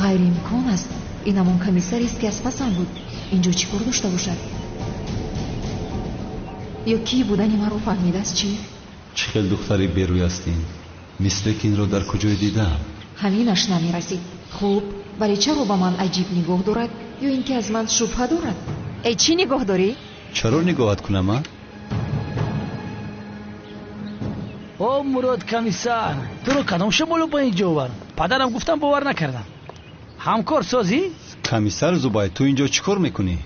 Ғайриимкон аст. Ин ҳамон комиссарест, ки аз пасам буд. Инҷо чӣ кор дошта бошад? Ё кӣ будани маро фаҳмидааст чӣ? Чӣ хел духтари берӯй ҳастин? Мисле ки инро дар куҷое дидаам. Ҳаминаш намерасид. Хуб, вале чаро ба ман аҷиб нигоҳ дорад? Ё ин ки аз ман шубҳа дорад? Эй, чӣ нигоҳ дорӣ? Чаро нигоҳат кунам, а? О, Мурод комиссар, туро кадом шамолу ба ин ҷо овард? Падарам гуфтам, бовар накардам. Ҳамкор созӣ? Комиссар Зубай, ту инҷо чӣ кор мекунӣ?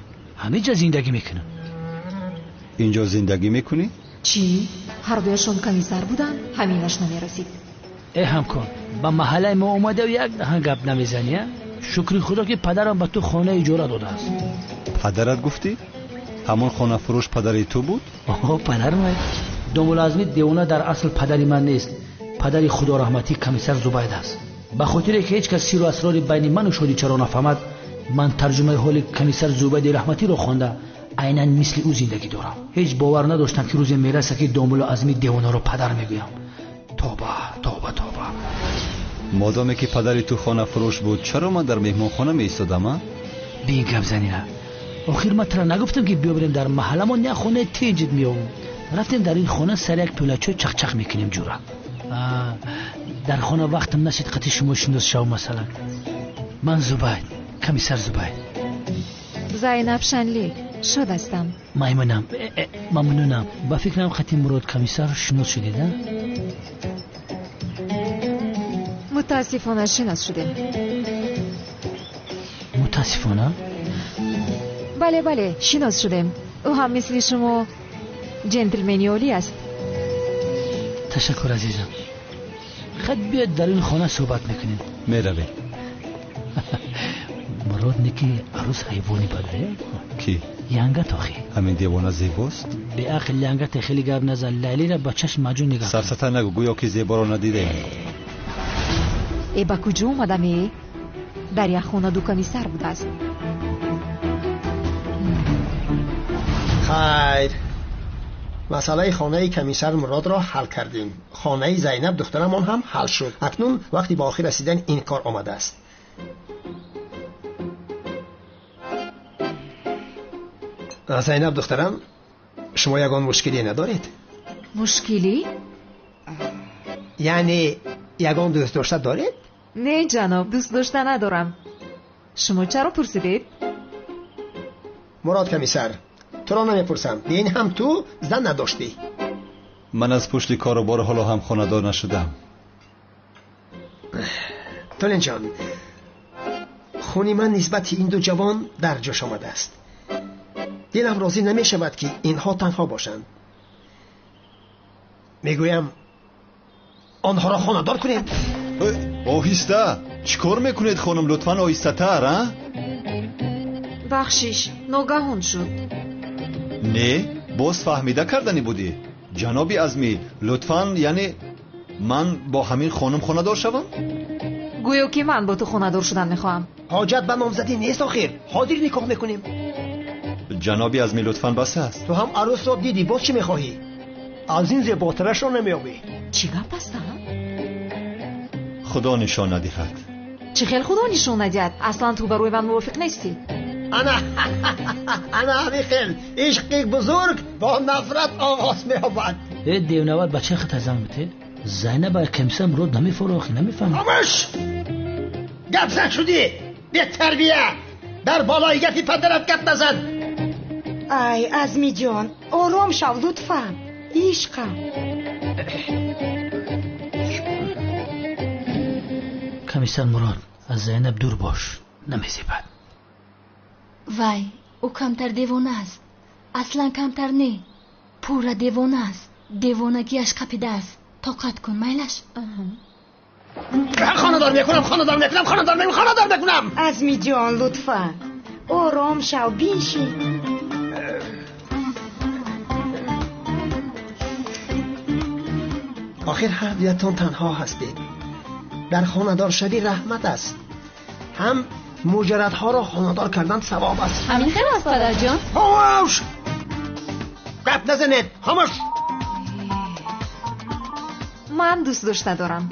Ҳаминҷа зиндагӣ мекунам. Инҷо зиндагӣ мекунӣ? Чӣ? Ҳардуяшон комиссар буданд? Ҳаминаш намерасид. Э, ҳамкор, ба маҳаллаи мо омадав, як даҳан гап намезанӣ, а? Шукри худо, ки падарам ба ту хона иҷора додааст. Падарат гуфтӣ? Ҳамон хонафурӯш падари ту буд? Оҳо, падарам. Домулло Азми девона дар асл падари ман нест. Падари худораҳматӣ комиссар Зубайд аст. Ба хотире ки ҳеҷ кас сиру асрори байни ману шодичаро нафаҳмад, ман тарҷумаи ҳоли комиссар Зубайди раҳматиро хонда, айнан мисли ӯ зиндагӣ дорам. Ҳеҷ бовар надоштам, ки рӯзе мераса, ки домулло Азми девонаро падар мегӯям. Тоба, тоба, тоба. Модоме ки падари ту хонафурӯш буд, чаро ман дар меҳмонхона меистодам, а? Бин, гап занира. Охир ман тура нагуфтам, ки биёбирем, дар маҳалламон як хонаи тинҷит меёбем. Рафтем, дар ин хона сари як пиёлачой чақчақ мекунем, ҷура. Дар хона вақтам нашид қати шумо шинос шав, масалан. Ман Зубайд, комиссар Зубайд. Зайнаб Шанли, шод ҳастам. Маймунам, мамнунам. Ба фикрам, қати Мурод комиссар шинос шудед, а? Мутаассифона, шинос шудем. Мутаассифона? Бале, бале, шинос шудем. Ӯ ҳам мисли шумо ҷентлмени олӣ аст. Ташаккур, азизам. Хад, биёд, дар ин хона суҳбат мекунем. Меравем. Мурод неки арӯс ҳайвони баде. Кӣ? Янгат охи. Ҳамин девона зебост? Беақл, янгате хеле гап назан. Лайлира ба чашм маҷун нигоҳ. Сафсата нагӯ, гӯё ки зеборо надидаем. Э, ба куҷо омадам, э? Дар як хона ду комиссар будааст. Хайр, масъалаи хонаи комиссар Муродро ҳал кардем. Хонаи Зайнаб духтарамон ҳам ҳал шуд. Акнун вақти ба охир расидани ин кор омадааст. Зайнаб духтарам, шумо ягон мушкиле надоред? Мушкилӣ? Яъне ягон дӯстдошта доред? Не, ҷаноб, дӯстдошта надорам. Шумо чаро пурсидед? Мурод комиссар, туро намепурсам. Дин ҳам ту зан надоштӣ. Ман аз пушти кору бор ҳоло ҳам хонадор нашудам. Толинҷон, хуни ман нисбати ин ду ҷавон дар ҷӯш омадааст. Дилам розӣ намешавад, ки инҳо танҳо бошанд. Мегӯям, онҳоро хонадор кунем. Оҳиста, чӣ кор мекунед, хонум? Лутфан оҳистатар, а? Бахшиш, ногаҳон шуд. Не, боз фаҳмида карданӣ будӣ. Ҷаноби Азмӣ, лутфан, яъне ман бо ҳамин хонум хонадор шавам? Гӯё ки ман бо ту хонадор шудан мехоҳам. Ҳоҷат ба номзадӣ нест, охир ҳозир никоҳ мекунем. Ҷаноби Азмӣ, лутфан, бас аст. Ту ҳам арӯсро дидӣ, боз чӣ мехоҳӣ? Аз ин зеботарашро намеёбӣ. Чӣ гап аст, а? Худо нишон надиҳад. Чӣ хел худо нишон надиҳад? Аслан ту барои ман мувофиқ нестӣ. Ана, ана ҳамин хел ишқи бузург бо нафрат оғоз меёбад. Э, девнавар, бача хата занг бите. Зайнаб комиссар Мурод намефаҳмад, охи намефаҳмад. Хомӯш, гапзан шудӣ, бетарбия! Дар болои гапи падарат гап назан. Ай, Азмиҷон, ором шав, лутфан, ишқам. Комиссар Мурод, аз Зайнаб дур бош, намезебад. Вай, ӯ камтар девона аст. Аслан камтар не, пурра девона аст. Девонагиаш қапидааст. Тоқат кун, майлаш. Хонадор мекунам, хонадор мекунам, хонадор мекунам, хонадор мекунам. Азмиҷон, лутфан, ором шав, биншин. Охир ҳар дуятон танҳо ҳастед. Дар хонадоршавӣ раҳмат аст. Ҳам муҷаррадҳоро хонадор кардан савоб аст. Ҳамин хел аст, падарҷон? Хомӯш, гап назанед, хомӯш. Ман дӯстдошта дорам.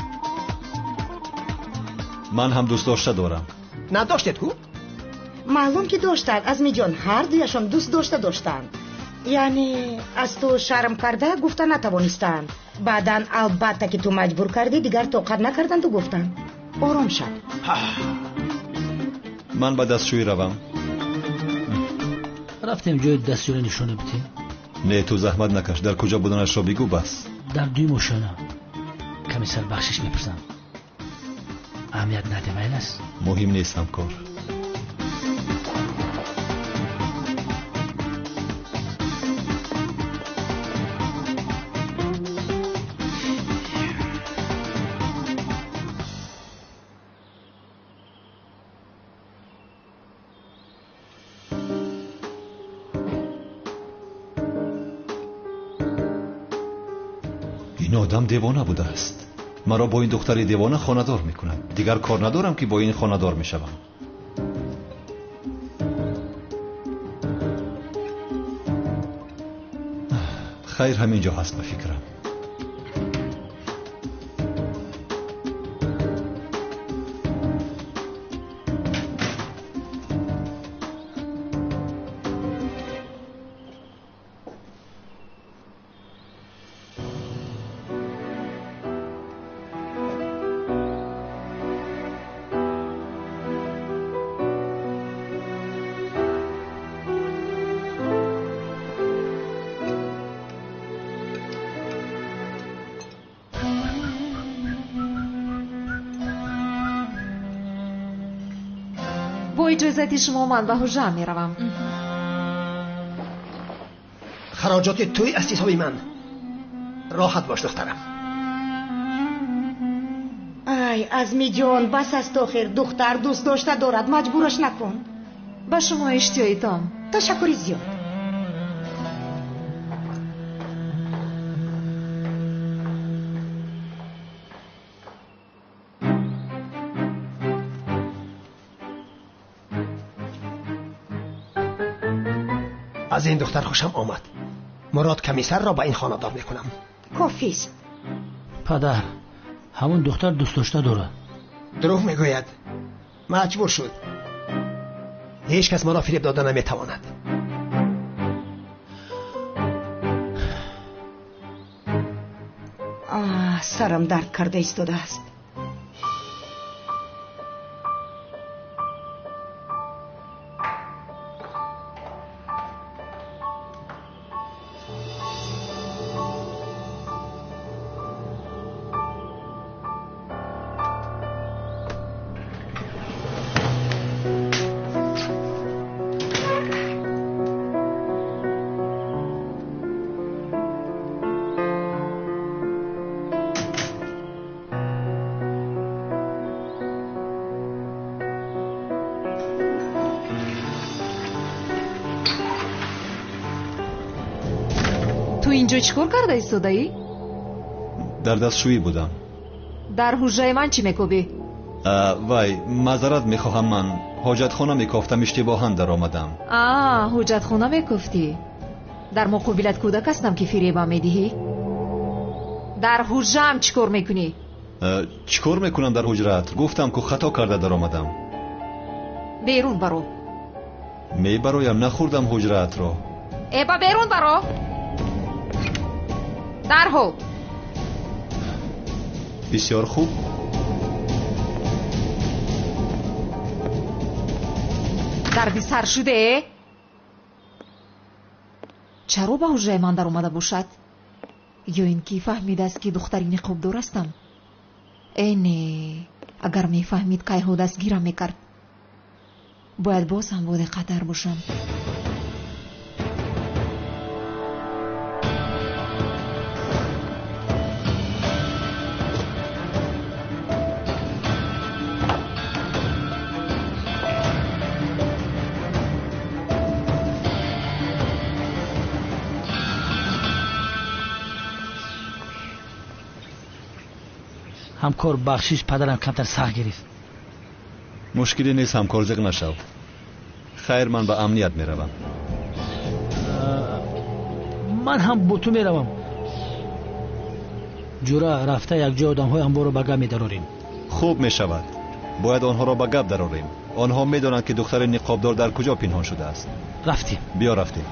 Ман ҳам дӯстдошта дорам. Надоштед ку? Маълум ки доштанд, Азмиҷон, ҳар дуяшон дӯст дошта доштанд. Яъне аз ту шарм карда гуфта натавонистанд. Баъдан албатта ки ту маҷбур кардӣ, дигар тоқат накарданду гуфтанд. Ором шав. Ман ба дастшӯӣ равам. Рафтем ҷои дастшӯӣ нишона битем. Не, ту заҳмат накаш, дар куҷо буданашро бигӯ бас. Дар дуюм ошёна. Комиссар, бахшиш мепурсам. Аҳамият наде, майл аст? Муҳим нест, ҳамкор. Ин одам девона будааст. Маро бо ин духтари девона хонадор мекунад. Дигар кор надорам ки бо ин хонадор мешавам. Хайр, ҳамин ҷо ҳаст ба фикрам. Бо иҷозати шумо ман ба ҳуҷра меравам. Хароҷоти тӯй аз ҳисоби ман. Роҳат бош, духтарам. Ай, Азмиҷон, бас аст охир. Духтар дӯст дошта дорад, маҷбураш накун. Ба шумо иштиёи том. Ташаккури зиёд. Аз ин духтар хушам омад. Мурод комиссарро ба ин хонадор мекунам. Кофист. Падар, ҳамон духтар дӯст дошта дорад. Дурӯғ мегӯяд. Маҷбур шуд. Ҳеҷ кас маро фиреб дода наметавонад. Сарам дард карда истодааст. Ту инҷо чӣ кор карда истодаӣ? Дар дастшӯӣ будам. Дар ҳуҷраи ман чӣ мекобӣ? Вай, маъзарат мехоҳам, ман ҳоҷатхона мекофтам, иштибоҳан даромадам. Ҳоҷатхона мекофтӣ? Дар муқобилат кӯдак ҳастам ки фиребам медиҳӣ? Дар ҳуҷраам чӣ кор мекунӣ? Чӣ кор мекунам дар ҳуҷраат? Гуфтам ку хато карда даромадам. Берун баро. Мебароям, нахӯрдам ҳуҷраатро. Ба берун баро. Дарҳол. Бисёр хуб. Дарди сар шуде? Чаро ба ҳуҷраи ман даромада бошад? Ё ин ки фаҳмидааст ки духтари ниқобдор ҳастам? Э не, агар мефаҳмид кайҳо дастгирам мекард. Бояд боз ҳам бодиққаттар бошам. Ҳамкор, бахшиш, падарам камтар сахт гирифт. Мушкиле нест, ҳамкор, зиқ нашав. Хайр, ман ба амният меравам. Ман ҳам бо ту меравам. Ҷура, рафта якҷоя одамҳои амборро ба гап медарорем. Хуб мешавад. Бояд онҳоро ба гап дарорем. Онҳо медонанд, ки духтари ниқобдор дар куҷо пинҳон шудааст. Рафтем. Биё рафтем.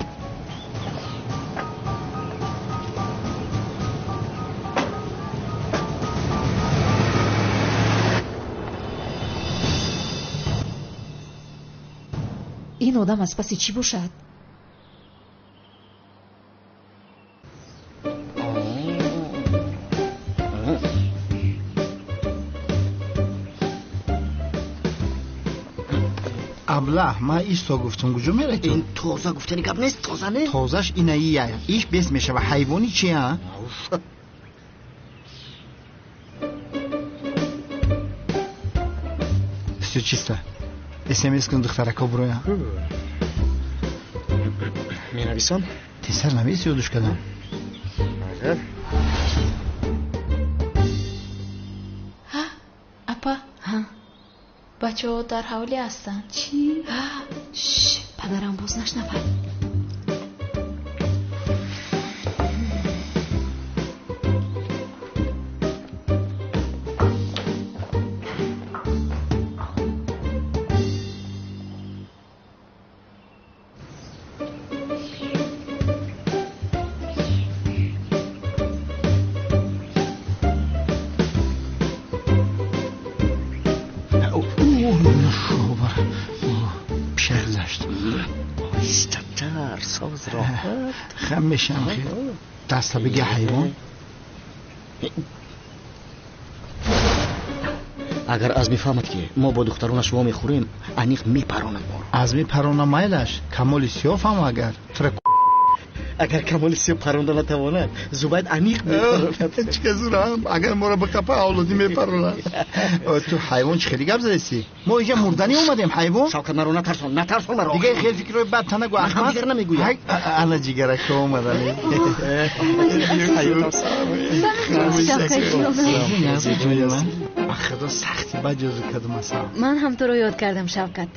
Ин одам аз паси чӣ бошад? Аблаҳ, ман исто гуфтам, куҷо мерай ту? Ин тоза гуфтани гап нест, тоза не? Тозаш инаия. Иш бес мешава. Ҳайвони чи, а? Всё чисто. СМС кун духтарако буроя. Менависам? Тезтар навис, ёдуш кардам. Апа, бачаҳо дар ҳавлӣ ҳастанд. Чӣ? Падарам боз нашнавад. Хам мешам хел. Даста биги ҳайвон. Агар Азмӣ фаҳмад, ки мо бо духтаронаш вомехӯрем, аниқ мепаронад моро. Азмӣ парона майлаш, Камоли Сиёҳ фаҳм агар. Тура Агар Камоли Сиёҳ паронда натавонад, Зубайд аниқ мепаронад. Чӣ зурам, агар моро биқапа, авлодӣ мепаронад. Ту ҳайвон, чӣ хеле гап задеси? Мо инҷа мурданӣ омадем, ҳайвон. Шавкат, маро натарсон, натарсон маро. Дига хел фикрҳои бад та нагӯ, аҳмақ. Дигар намегӯям. Ана ҷигарака омадани. Худо сахти бад ҷозу кардам, асал. Ман ҳам туро ёд кардам, Шавкат.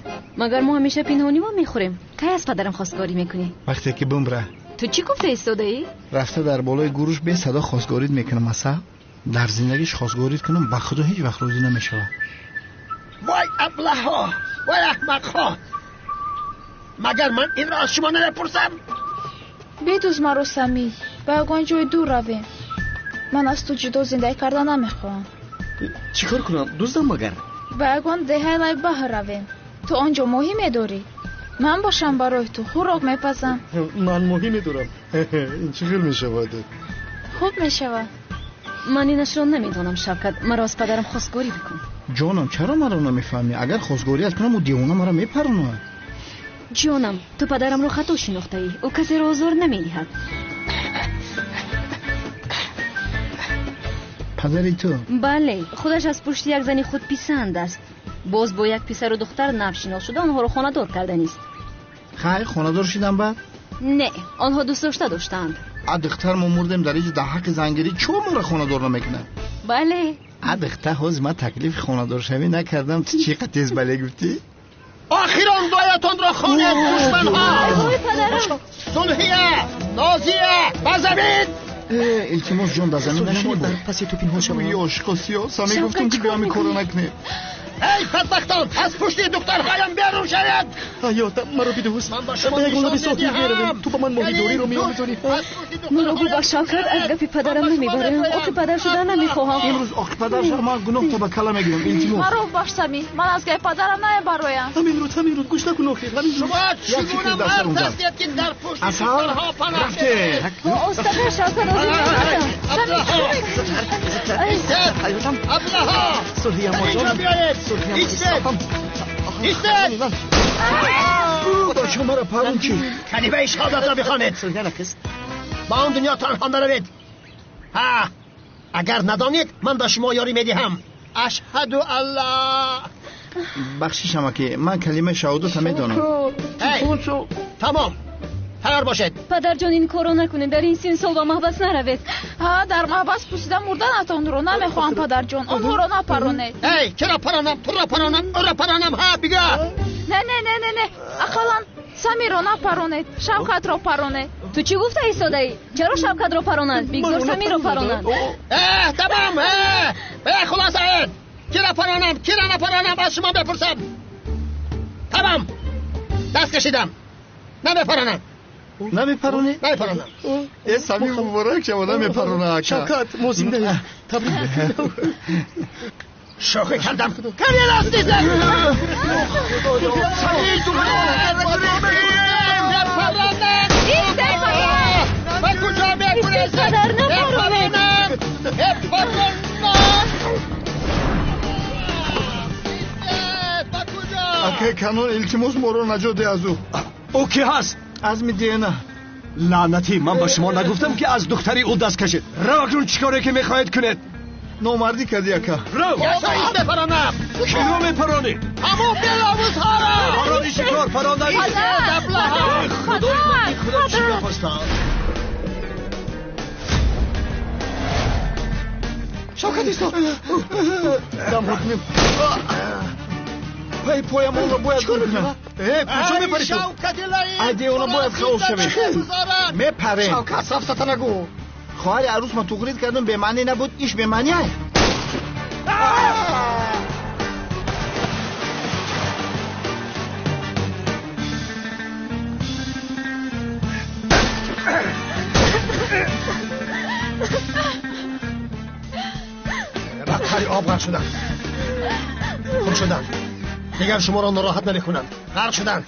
Магар мо ҳамеша пинҳонӣ вомехӯрем? Кай аз падарам хостгорӣ мекунӣ? Вақте ки бимра. Ту чӣ гуфта истодаӣ? Рафта дар болои гуруш бесадо хостгорид мекунам, асал. Дар зиндагиш хостгорид кунам, ба худо ҳеҷ вақт розӣ намешавад. Вой аблаҳо, вой аҳмақҳо! Магар ман инро аз шумо намепурсам? Бидуз маро, Самӣ, ба ягон ҷои дур равем. Ман аз ту ҷудо зиндагӣ карда намехоҳам. Чӣ кор кунам? Дуздам магар? Ба ягон деҳаи лайбаҳр равем. Ту он ҷо моҳӣ медорӣ? Ман бошам барои ту хӯрок мепазам. Ман моҳӣ медорам. Ин чӣ хел мешавад? Хуб мешавад. Ман инашро намедонам, Шавкат. Маро аз падарам хостгорӣ бикун. Ҷонам, чаро маро намефаҳмӣ? Агар хостгорият кунам, ӯ девона маро мепаронад. Ҷонам, ту падарамро хато шинохтаӣ. Ӯ касеро озор намедиҳад. Падари ту? Бале, худаш аз пушти як зани худписанд аст. Боз бо як писару духтар нав шинос шуда, онҳоро хонадор карданист. Хай, хонадор шидам баъд? Не, онҳо дӯст дошта доштаанд. А духтар, мо мурдем дар иҷо дар ҳаққи зангирӣ, чо моро хонадор намекунад? Бале. А духтар, ҳозир ман таклифи хонадоршавӣ накардам, ту чӣ қа тез бале гуфтӣ? Охирон дуоятонро хонед, душманҳо! Ой, падарам! Сулҳия, Нозия, ба замин! Илтимос, ҷон, дар замин нашинӣ. Дар паси ту пинҳон шавам. Ошиқо сиёҳ, сами гуфтум, ки биё ҳамин корро накунем. Эй бадбахтон, аз пушти духтарҳоям берун шавед! Ҳаётам, маро бидӯз. Ман ба шумо Ба ягон лаби нишон соҳил меравем. медиҳам. Ту ба ман моҳидориро меомӯзонӣ. Маро бубахш, Шавкат, аз гапи падарам намебарам. Оқи падар шуда намехоҳам. Имрӯз оқи падар шава, ман гуноҳ та ба кала мегирам, илтимос. Маро бубахш, Самӣ, ман аз гапи падарам намебароям. Ҳамин рӯз, ҳамин рӯз, гӯш накун охир, ҳамин рӯз. Шумо Як чӣ фикр гуна дар мард сарам зад. ҳастед, ки дар пушти Асал, духтарҳо паноҳ рафтем. мебаред? Остатар, Шавкат, озор намедиҳам. Аблаҳо! Истед! Ҳаётам, Аблаҳо! Сулҳия, Инҷо моҷон. биёед! Сулҳия, Истед! Истед! Бача, маро парон чӣ? Калимаи шаҳодатро бихонед. Сулҳия, нақис. Ба он дунё танҳо наравед. Ҳа, агар надонед, ман ба шумо ёрӣ медиҳам. Ашҳаду алла. Бахшишама, ки ман калимаи шаҳодатро медонам. Эй, тамом, тайёр бошед. Падарҷон, ин корро накунед. Дар ин син сол ба маҳбас наравед. Ҳа, дар маҳбас пусида мурданатонро намехоҳам, падарҷон. Онҳоро напаронед. Эй, чаро паронам? Туро паронам, ӯро паронам, ҳа, бигӯ. Не, не, не, не, не, ақаллан Самиро напаронед, Шавкатро паронед. Ту чӣ гуфта истодаӣ? Чаро Шавкатро паронанд? Бигзор Самиро паронанд. Э, тамом, э, хулоса, кира паронам, кира напаронам, аз шумо мепурсам. Тамом, даст кашидам. Намепаронам. Намепаронӣ? Намепаронам. Э, Самим, муборак шава, намепарона ака. Шавкат, мо зиндаем. Табрик. Шӯхӣ кардам. Каме рост дидам. Ба куҷо мегурезед? Мепаронам! Мепаронам! Акай Канон, илтимос, моро наҷот деҳ аз ӯ. Ӯ ки ҳаст? Азми Диена. Лаънатӣ, ман ба шумо нагуфтам, ки аз духтари ӯ даст кашед? Рав акнун, чӣ коре ки мехоҳед кунед. Номардӣ кардӣ, ака. Рав! Мепаронам! Киро мепаронӣ? Ҳамон беловузҳоро! Парони чӣ кор? Парондан худои ман, худо чӣ гап аст? Шавкат, исто. Дам ҳукмим. Пай поямонро бояд гум кунам. Э, куҷо мепарӣ ту? Ай, девона, бояд халос шавем. Мепарем. Шавкат, сафсата нагӯ. Хоҳари арӯс ма туғрид кардам, бемаънӣ набуд, иш бемаънӣ ай. Ба қари об ғарқ шудам. Хуб шудам. Дигар шуморо нороҳат намекунам. Ғарқ шудам.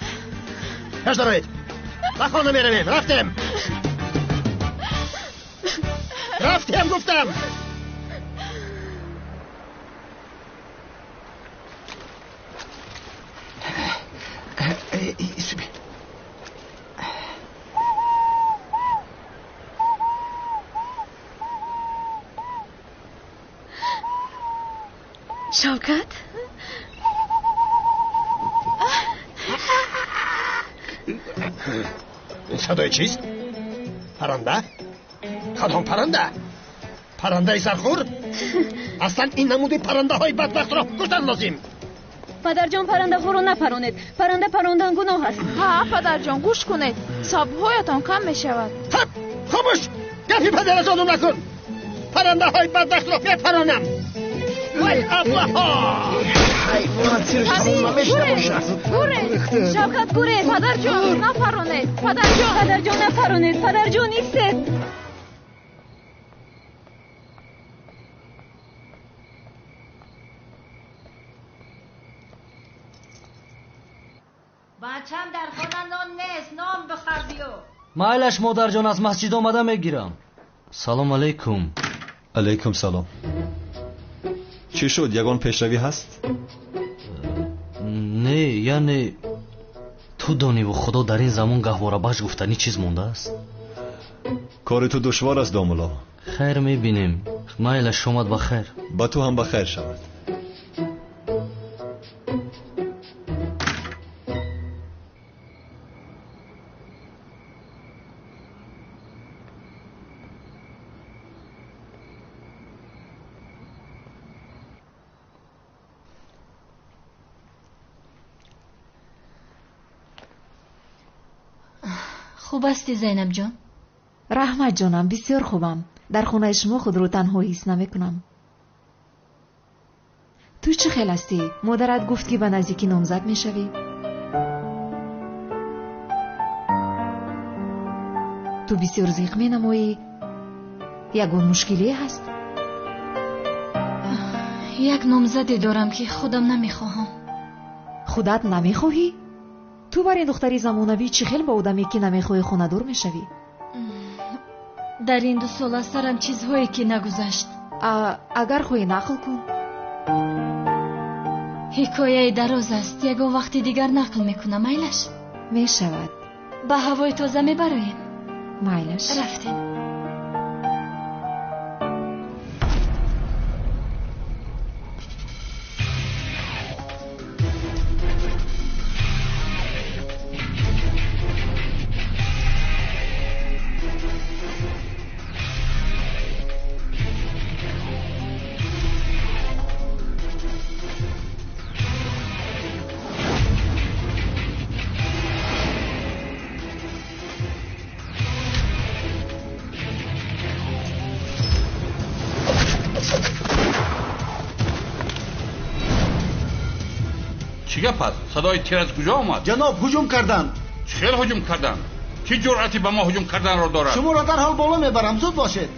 Пеш дароед. Ба хона меравем. Рафтем. Рафтем, гуфтам. Шавкат? Ин садои чист? Парранда? Кадом парранда? Паррандаи сархӯр? Аслан ин намуди паррандаҳои бадбахтро куштан лозим. Падарҷон, паррандаҳоро напаронед. Парранда парондан гуноҳ аст. Ҳа, падарҷон, гӯш кунед, саббҳоятон кам мешавад. Хаб, хомӯш! Гапи падаратону накун. Паррандаҳои бадбахтро мепаронам. Вай, аблаҳо! Гурез, Шавкат, гурез! Падарҷон, напаронед, падарҷон! Падарҷон, напаронед, падарҷон, истед! Бачам, дар хона нон нест, нон бихар биё. Майлаш, модарҷон, аз масҷид омада мегирам. Салом алейкум. Алейкум салом. Чӣ шуд, ягон пешравӣ ҳаст? Не, яъне ту дониву худо, дар ин замон гаҳворабахш гуфтанӣ чиз мондааст. Кори ту душвор аст, домулло. Хайр, мебинем. Майлаш, шомад ба хайр. Ба ту ҳам ба хайр шавад. Хуб ҳастӣ, Зайнабҷон? Раҳмат, ҷонам, бисёр хубам. Дар хонаи шумо худро танҳо ҳис намекунам. Ту чӣ хел ҳастӣ? Модарат гуфт, ки ба наздикӣ номзад мешавӣ. Ту бисёр зиқ менамоӣ. Ягон мушкилие ҳаст? Як номзаде дорам, ки худам намехоҳам. Худат намехоҳӣ? Ту бар ин духтари замонавӣ чӣ хел ба одаме, ки намехоҳӣ, хонадор мешавӣ? Дар ин 2 сола сарам чизҳое ки нагузашт. Агар хоҳӣ, нақл кун. Ҳикояи дароз аст, ягон вақти дигар нақл мекунам, майлаш? Мешавад. Ба ҳавои тоза мебароем? Майлаш. Рафтем. Чӣ гап аст? Садои тир аз куҷо омад? Ҷаноб, ҳуҷум карданд. Чӣ хел ҳуҷум карданд? Чӣ ҷуръате ба мо ҳуҷум карданро дорад? Шуморо дарҳол боло мебарам, зуд бошед.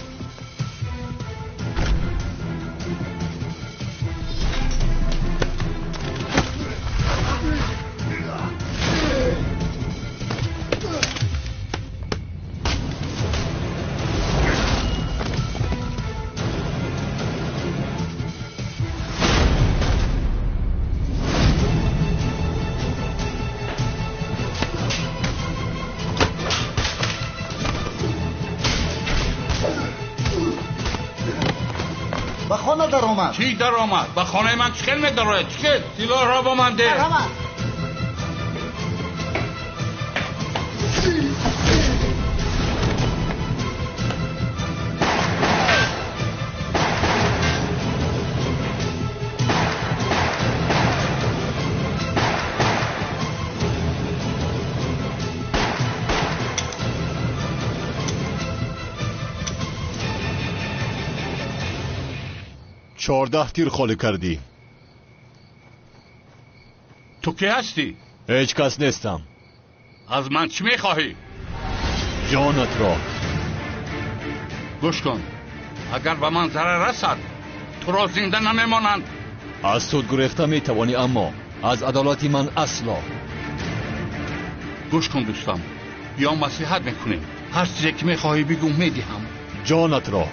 Чӣ даромад? Ба хонаи ман чӣ хел медарояд? Чӣ хел? Силоҳро ба ман деҳ. 14 тир холӣ кардӣ. Ту кӣ ҳастӣ? Ҳеҷ кас нестам. Аз ман чӣ мехоҳӣ? Ҷонатро. Гӯш кун, агар ба ман зарар расад, туро зинда намемонанд. Аз суд гурехта метавонӣ, аммо аз адолати ман асло. Гӯш кун дӯстам, ё маслиҳат мекунем. Ҳар чизе ки мехоҳӣ бигӯ, медиҳам. Ҷонатро.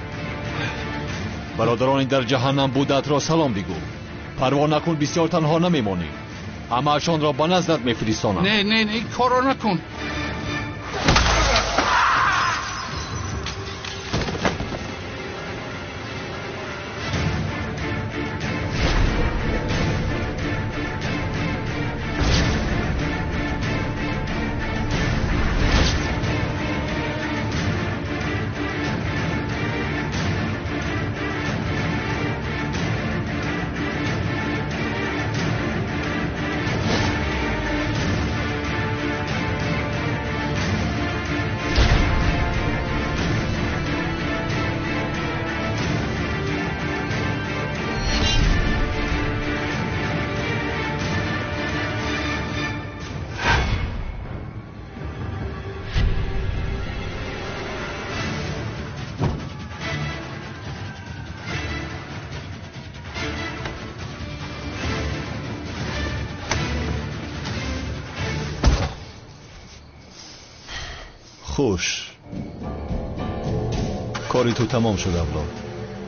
Бародарони дар ҷаҳаннам будаатро салом бигӯ. Парво накун, бисёр танҳо намемонӣ. Ҳамаашонро ба наздат мефиристонам. Не, не, ин корро накун. Хуш, кори ту тамом шуд, авлод.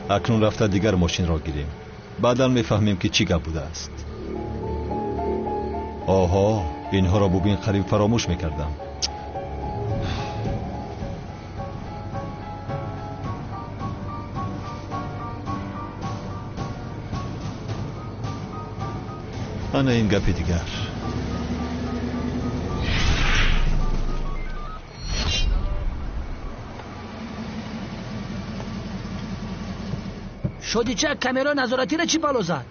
Акнун рафта дигар мошинро гирем. Баъдан мефаҳмем, ки чӣ гап будааст. Оҳо, инҳоро бубин, қариб фаромӯш мекардам. Ана ин гапи дигар. Шодича камераи назоратиро чӣ бало зад?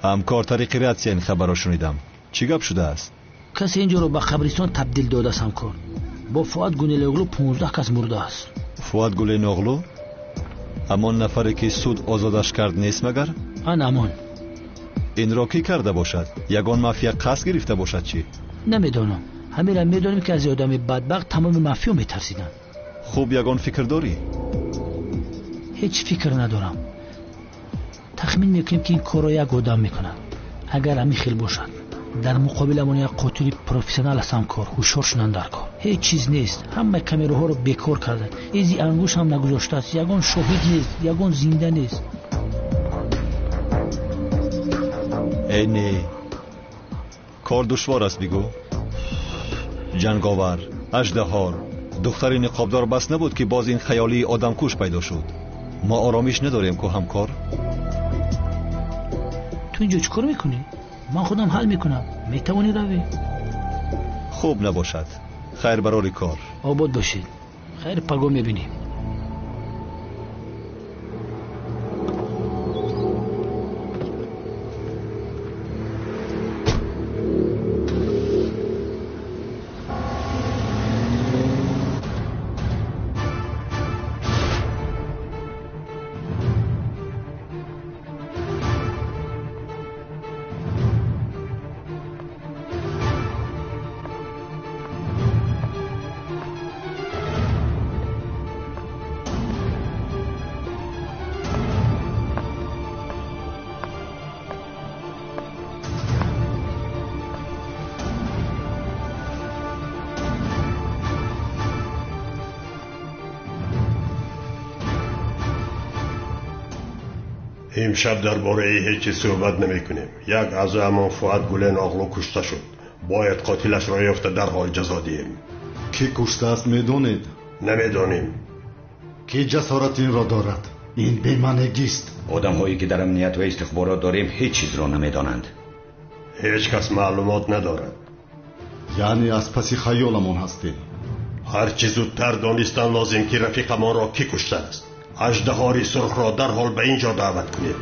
Ҳамкор, тариқи ратсия ин хабарро шунидам. Чӣ гап шудааст? Касе ин ҷоро ба қабристон табдил додааст, ҳамкор. Бо Фуат Гунелоғлу 15 кас мурдааст. Фуат Гуленоғлу? Ҳамон нафаре ки суд озодаш кард нест магар? Ан ҳамон. Инро кӣ карда бошад? Ягон мафия қасд гирифта бошад чӣ? Намедонам. Ҳаминро медонем, ки аз одами бадбахт тамоми мафиё метарсиданд. Хуб, ягон фикр дорӣ? Ҳеҷ фикр надорам. Тахмин мекунем, ки ин корро як одам мекунад. Агар ҳамин хел бошад, дар муқобиламон як қотили профессионал аст, ҳамкор. Ҳушёр шунанд дар кор. Ҳеҷ чиз нест. Ҳамаи камераҳоро бекор карданд. Изи ангуш ҳам нагузоштааст. Ягон шоҳид нест, ягон зинда нест. Э не, кор душвор аст, бигӯ. Ҷанговар, аждаҳор, духтари ниқобдор бас набуд, ки боз ин хаёлии одамкуш пайдо шуд. Мо оромиш надорем ку, ҳамкор. Ту инҷо чӣ кор мекунӣ? Ман худам ҳал мекунам. Метавонӣ равӣ. Хуб набошад. Хайр барори кор. Обод бошед. Хайр, паго мебинем. Имшаб дар бораи ҳеҷ чиз суҳбат намекунем. Як аъзоямон Фуад Гулен оғлу кушта шуд. Бояд қотилашро ёфта дарҳол ҷазо диҳем. Кӣ куштааст медонед? Намедонем. Кӣ ҷасорат инро дорад? Ин бемаънигист. Одамҳое ки дар амният ва истихборот дорем ҳеҷ чизро намедонанд. Ҳеҷ кас маълумот надорад. Яъне аз паси хаёламон ҳастем. Ҳарчи зудтар донистан лозим ки рафиқамонро кӣ куштааст. Аждаҳори сурхро дарҳол ба ин ҷо даъват кунед.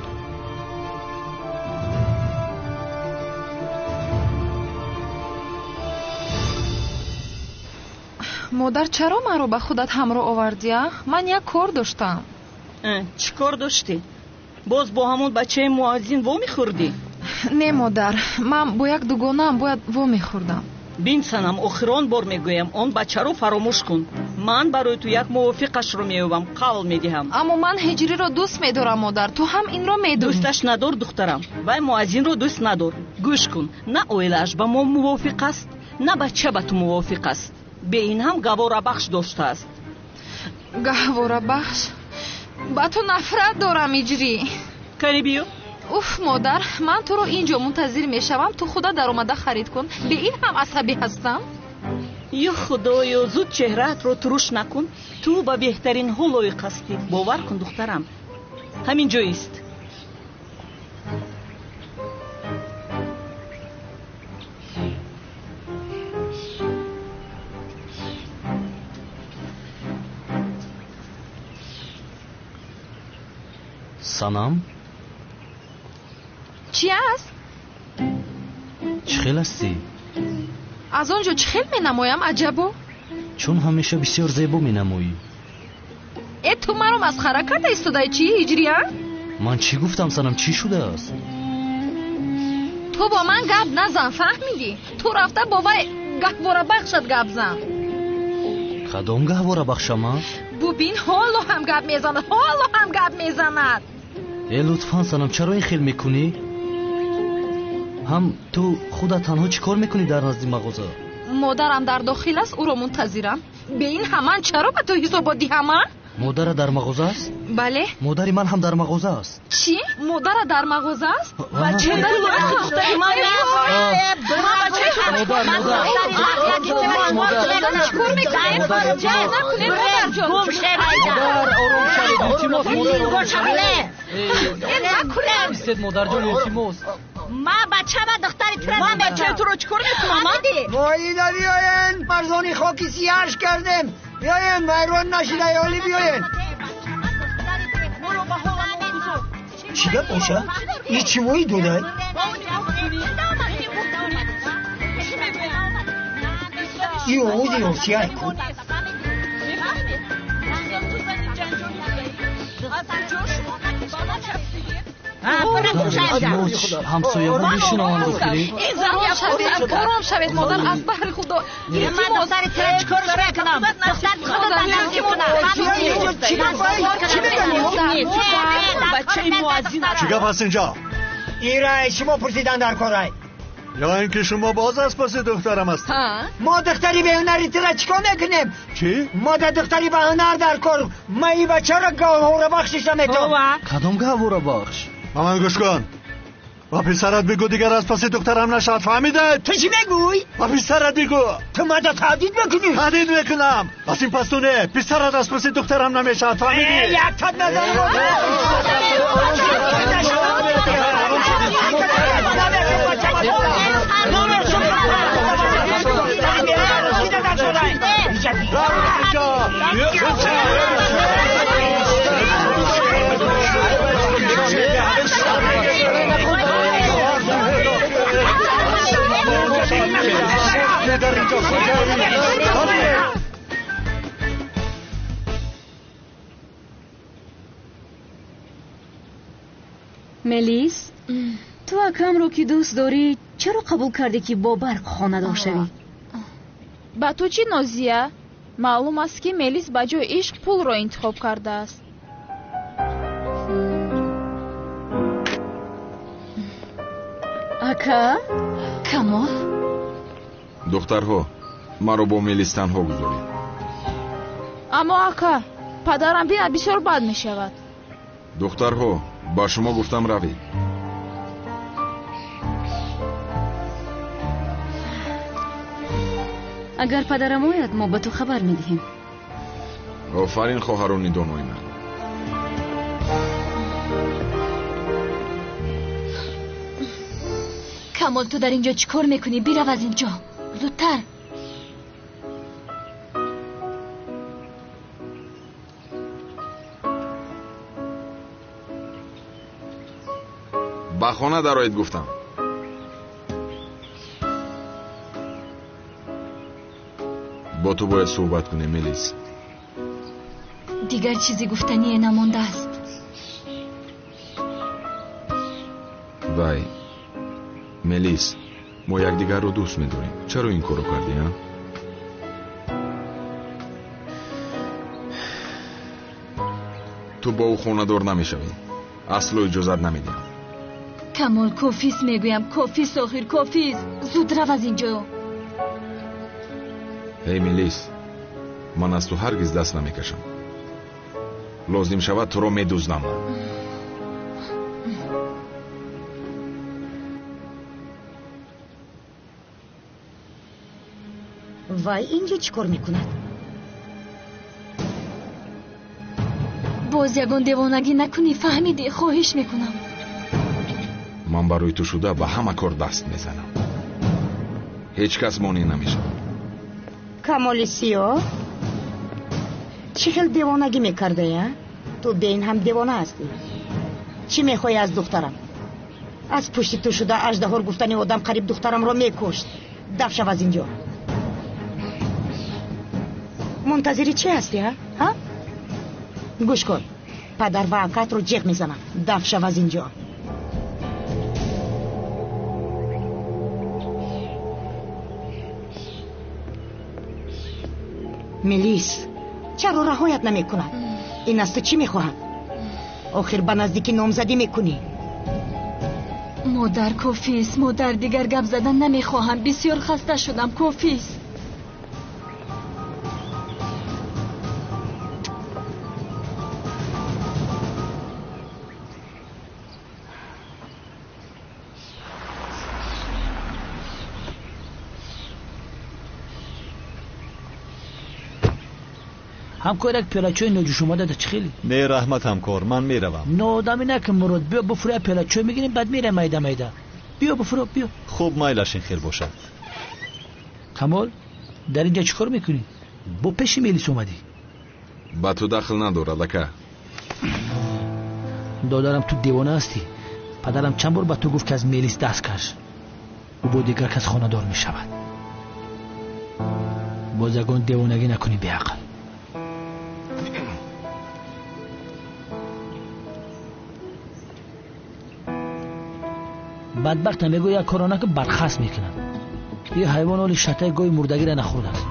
Модар, чаро маро ба худат ҳамроҳ овардӣ? Ман як кор доштам. Чӣ кор доштӣ? Боз бо ҳамон бачаи муаззин вомехӯрдӣ? Не, модар, ман бо як дугонаам бояд вомехӯрдам. Бин, Санам, охирон бор мегӯям, он бачаро фаромӯш кун. Ман барои ту як мувофиқашро меёбам, қавл медиҳам. Аммо ман Ҳиҷриро дӯст медорам, модар, ту ҳам инро медонӣ. Дӯсташ надор, духтарам. Вай муаззинро дӯст надор. Гӯш кун, на оилааш ба мо мувофиқ аст, на бача ба ту мувофиқ аст. Бе ин ҳам гаҳворабахш доштааст. Гаҳворабахш? Ба ту нафрат дорам, Иҷрӣ. Кани биё. Уф, модар, ман туро ин ҷо мунтазир мешавам, ту худа даромада харид кун. Бе ин ҳам асабӣ ҳастам. Ё худоё, зуд чеҳраатро туруш накун. Ту ба беҳтаринҳо лоиқ ҳастӣ. Бовар кун, духтарам. Ҳамин ҷоист. Санам? Чӣ аст? Чӣ хел ҳастӣ? Аз он ҷо чӣ хел менамоям, аҷабо? Чун ҳамеша бисёр зебо менамоӣ. Э, ту маро масхара карда истодаи чӣ, Ҳиҷрия? Ман чӣ гуфтам, Санам, чӣ шудааст? Ту бо ман гап назан, фаҳмидӣ? Ту рафта бо вай гаҳворабахшат гап зан. Кадом гаҳворабахшам, а? Бубин, ҳоло ҳам гап мезанад, ҳоло ҳам гап мезанад. Э, лутфан, Санам, чаро ин хел мекунӣ? Ҳам ту худат танҳо чӣ кор мекунӣ дар назди мағоза? Модарам дар дохил аст, ӯро мунтазирам. Бе ин ҳам ман чаро ба ту ҳисобот диҳам, а? Модара дар мағоза аст? Бале. Модари ман ҳам дар мағоза аст. Чӣ? Модара дар мағоза аст? Модарҷон, илтимос. Ма бача ва духтари туро ман бачаи туро чӣ кор мекунам? Воида биёен, марзони хоки сияш кардем. Биёен, вайрон нашида, ёли биёен. Чӣ гап боша? И чӣ вои додай? И овози Росияй ку? Ҳамсояҳо мешунаванд, охирӣ. Ором шавед, модар, аз баҳри худо. Ман духтари туро чӣ кор мекунам? Духтари худро наздик кунам. Бачаи муаззин. Чӣ гап ҳаст инҷо? Ира, шумо пурсидан дар корай. Ё ин ки шумо боз аз паси духтарам ҳастед? Мо духтари беҳунари туро чӣ кор мекунем? Чӣ? Мо да духтари баҳунар дар кор. Ман ин бачаро гаҳворабахшиш наметавонам. Кадом гаҳворабахш? Ба ман гӯш кун. Ба писарат бигӯ дигар аз паси духтарам нашавад, фаҳмидед? Ту чӣ мегӯй? Ба писарат бигӯ. Ту мада таҳдид мекунӣ? Таҳдид мекунам. Аз ин пас ту не, писарат аз паси духтарам намешавад, фаҳмидӣ? Як тат назанам. Мелис, ту акамро ки дӯст дорӣ, чаро қабул кардӣ ки бо Барқ хонадор шавӣ? Ба ту чӣ, Нозия? Маълум аст, ки Мелис ба ҷои ишқ пулро интихоб кардааст. Ака? Камол? Духтарҳо, маро бо Мелис танҳо гузоред. Аммо ака, падарам бинад бисёр бад мешавад. Духтарҳо, Ба шумо гуфтам равед. Агар падарам ояд, мо ба ту хабар медиҳем. Офарин, хоҳарони донои ман. Камол, ту дар ин ҷо чӣ кор мекунӣ? Бирав аз ин ҷо зудтар. Ба хона дароед гуфтам. Бо ту бояд суҳбат кунем, Мелис. Дигар чизи гуфтание намондааст. Вай, Мелис, мо якдигарро дӯст медорем. Чаро ин корро кардӣ, а? Ту бо ӯ хонадор намешавӣ. Асло иҷозат намедиҳам. Камол, кофист мегӯям, кофист, охир кофист. Зуд рав аз ин ҷо. Эй Мелис, ман аз ту ҳаргиз даст намекашам. Лозим шавад туро медуздам. Вай инҷо чӣ кор мекунад? Боз ягон девонагӣ накунӣ, фаҳмидӣ? Хоҳиш мекунам. Ман барои ту шуда ба ҳама кор даст мезанам. Ҳеҷ кас монеъ намешавад. Камоли сиёҳ, чӣ хел девонагӣ мекардаи, а? Ту беин ҳам девона ҳастӣ. Чӣ мехоҳӣ аз духтарам? Аз пушти ту шуда аждаҳор гуфтани одам қариб духтарамро мекушт. Даф шав аз инҷо. Мунтазири чӣ ҳастӣ, а? Ҳа? Гӯш кун, падар ва акатро ҷеғ мезанам. Даф шав аз инҷо. Мелис, чаро раҳоят намекунад? Ин аз ту чӣ мехоҳад? Охир ба наздикӣ номзадӣ мекунӣ. Модар, кофист. Модар, дигар гап задан намехоҳам. Бисёр хаста шудам. Кофист. Ҳамкор, як пиёла чой ноҷӯш омада да чӣ хеле? Не, раҳмат, ҳамкор, ман меравам. Ноодамӣ накун, Мурод. Биё буфуро, як пиёла чой мегирем, баъд мерем майда майда. Биё буфуро, биё. Хуб, майлаш ин хел бошад. Камол, дар ин ҷо чӣ кор мекунӣ? Бо пеши Мелис омадӣ? Ба ту дахл надорад, ака. Додарам, ту девона ҳастӣ. Падарам чанд бор ба ту гуфт, ки аз Мелис даст каш. Ӯ бо дигар кас хонадор мешавад. Боз ягон девонагӣ накунӣ, беақл. Бадбахта мегӯ, як корро накун, бархаст мекунад. Ин ҳайвон оли шатаи гови мурдагиро нахӯрдааст.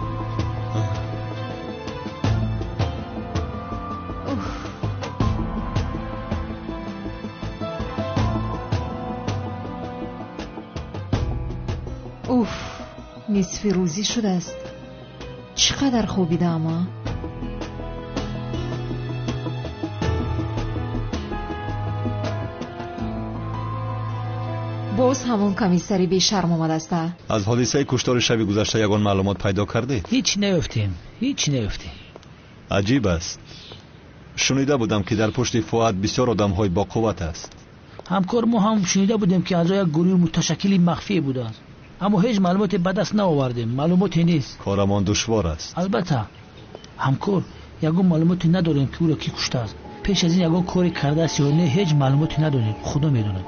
Уф, нисфи рӯзӣ шудааст. Чӣ қадар хобидаам, а? Боз ҳамон комиссари бешарм омадааст, а? Аз ҳодисаи куштори шаби гузашта ягон маълумот пайдо кардед? Ҳеҷ наёфтем, ҳеҷ наёфтем. Аҷиб аст. Шунида будам, ки дар пушти Фуад бисёр одамҳои боқувват аст. Ҳамкор, мо ҳам шунида будем, ки аъзои як гурӯҳи муташаккили махфие будааст, аммо ҳеҷ маълумоте ба даст наовардем. Маълумоте нест. Корамон душвор аст. Албатта, ҳамкор, ягон маълумоте надорем, ки ӯро кӣ куштааст. Пеш аз ин ягон коре кардааст ё не, ҳеҷ маълумоте надорем. Худо медонад.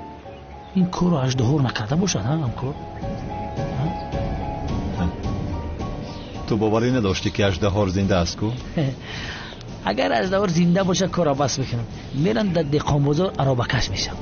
Ин корро аждаҳор накарда бошад, ҳа, ҳамкор? Ту боварӣ надоштӣ, ки аждаҳор зинда аст ку? Агар аждаҳор зинда бошад, корро бас мекунам. Мерам дар деҳқонбозор аробакаш мешавам.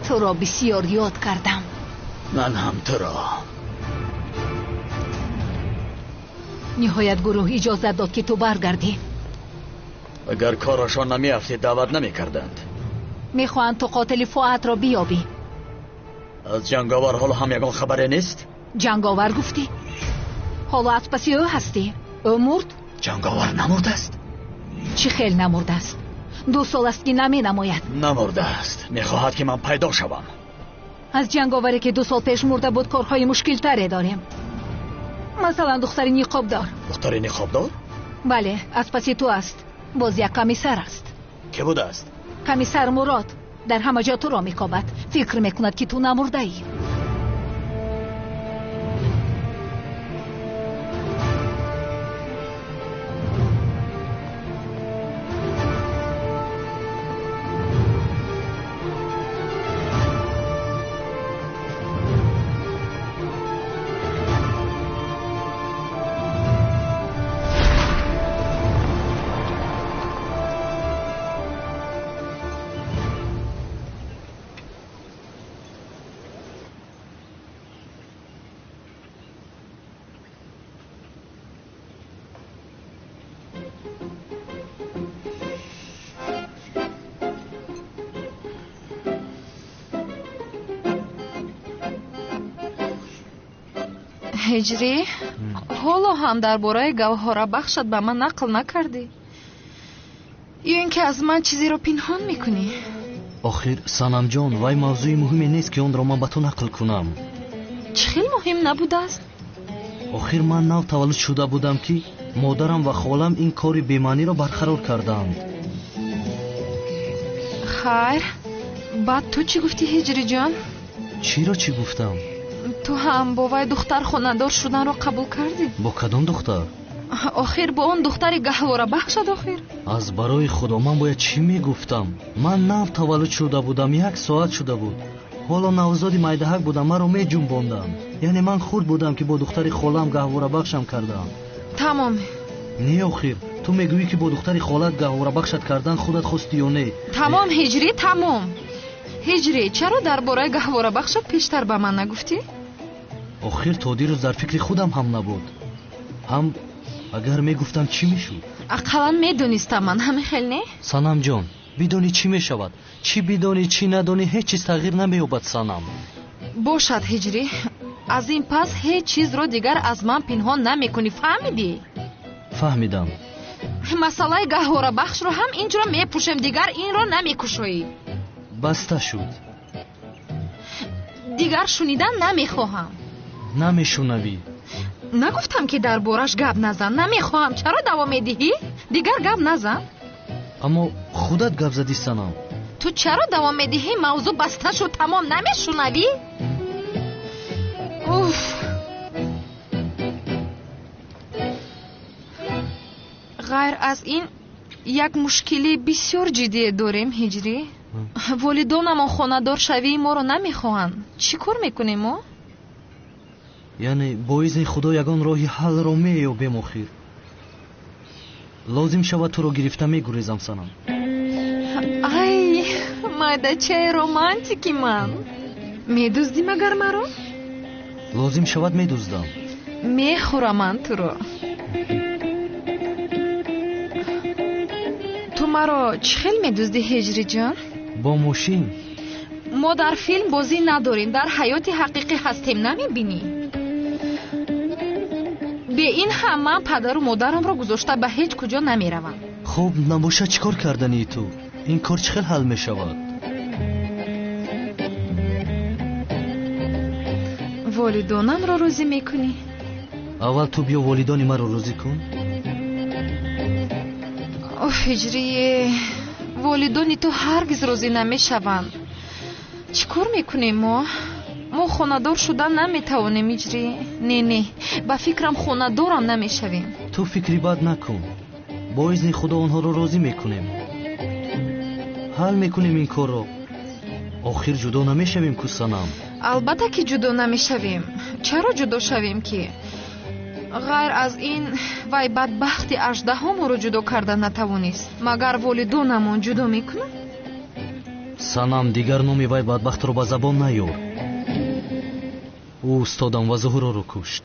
Туро бисёр ёд кардам. Ман ҳам туро. Ниҳоят гурӯҳ иҷозат дод, ки ту баргардӣ. Агар корашон намеафтид, даъват намекарданд. Мехоҳанд ту қотили Фуатро биёбӣ. Аз ҷанговар ҳоло ҳам ягон хабаре нест? Ҷанговар гуфтӣ? Ҳоло аз паси ӯ ҳастӣ. Ӯ мурд? Ҷанговар намурдааст? Чӣ хел намурдааст? 2 сол аст, ки наменамояд. Намурдааст. Мехоҳад, ки ман пайдо шавам. Аз ҷанговаре, ки 2 сол пеш мурда буд, корҳои мушкилтаре дорем. Масалан, духтари ниқобдор. Духтари ниқобдор? Бале, аз паси ту аст. Боз як комиссар аст. Кӣ будааст? Комиссар Мурод. Дар ҳама ҷо туро мекобад. Фикр мекунад, ки ту намурдаӣ. Ҳиҷрӣ, ҳоло ҳам дар бораи гаҳворабахшат ба ман нақл накардӣ? Ё ин ки аз ман чизеро пинҳон мекунӣ? Охир, Санамҷон, вай мавзӯи муҳиме нест, ки онро ман ба ту нақл кунам. Чӣ хел муҳим набудааст? Охир ман нав таваллуд шуда будам, ки модарам ва холам ин кори бемаъниро барқарор карданд. Хайр, баъд ту чӣ гуфтӣ, Ҳиҷриҷон? Чиро чӣ гуфтам? Ту ҳам бо вай духтар хонадор шуданро қабул кардӣ? Бо кадом духтар? Охир бо он духтари гаҳворабахшад охир. Аз барои Худо ман бояд чӣ мегуфтам? Ман нав таваллуд шуда будам, 1 соат шуда буд. Ҳоло навзоди майдаҳак будам, маро меҷунбонданд. Яъне ман хурд будам, ки бо духтари холам гаҳворабахшам кардам. Тамом. Не, охир, ту мегӯӣ, ки бо духтари холат гаҳворабахшат кардан худат хости ё не? Тамом, Ҳиҷрӣ, тамом. Ҳиҷрӣ, чаро дар бораи гаҳворабахшат пештар ба ман нагуфтӣ? Охир то дирӯз дар фикри худам ҳам набуд. Ҳам агар мегуфтам чӣ мешуд? Ақаллан медонистам ман, ҳамин хел не? Санамҷон, бидонӣ чӣ мешавад? Чӣ бидонӣ, чӣ надонӣ, ҳеҷ чиз тағйир намеёбад, Санам. Бошад, Ҳиҷрӣ, аз ин пас ҳеҷ чизро дигар аз ман пинҳон намекунӣ, фаҳмидӣ? Фаҳмидам. Масъалаи гаҳворабахшро ҳам инҷо мепӯшем, дигар инро намекушоӣ. Баста шуд. Дигар шунидан намехоҳам. Намешунавӣ. Нагуфтам, ки дар бораш гап назан. Намехоҳам. Чаро давом медиҳӣ? Дигар гап назан. Аммо худат гап задӣ, Санам. Ту чаро давом медиҳӣ? Мавзӯъ баста шуд, тамом. Намешунавӣ? Уф. Ғайр аз ин як мушкили бисёр ҷиддие дорем, Ҳиҷрӣ. Волидонамон хонадоршавии моро намехоҳанд. Чӣ кор мекунем мо? Яъне бо изни Худо ягон роҳи ҳаллро меёбем охир. Лозим шавад туро гирифта мегурезам, Санам. Ай, майдачаи романтики ман. Медуздӣ магар маро? Лозим шавад медуздам. Мехӯрам ман туро. Ту маро чӣ хел медуздӣ, Ҳиҷриҷон? Бо мошин. Мо дар филм бозӣ надорем, дар ҳаёти ҳақиқӣ ҳастем, намебинӣ? Бе ин ҳам ман падару модарамро гузошта ба ҳеҷ куҷо намеравам. Хуб, набошад чӣ кор кардании ту? Ин кор чӣ хел ҳал мешавад? Волидонамро розӣ мекунӣ? Аввал ту биё волидони маро розӣ кун. Оф, Ҳиҷрие, волидони ту ҳаргиз розӣ намешаванд. Чӣ кор мекунем мо? Мо хонадор шудан наметавонем, Ҳиҷрӣ. Не, не, ба фикрам хонадорам намешавем. Ту фикри бад накун. Бо изни Худо онҳоро розӣ мекунем. Ҳал мекунем ин корро. Охир ҷудо намешавем ку, Санам? Албатта ки ҷудо намешавем. Чаро ҷудо шавем ки? Ғайр аз ин вай бадбахти аждаҳо моро ҷудо карда натавонист. Магар волидонамон ҷудо мекунанд? Санам, дигар номи вай бадбахтро ба забон наёр. Ӯ устодам ва Зуҳуроро кушт.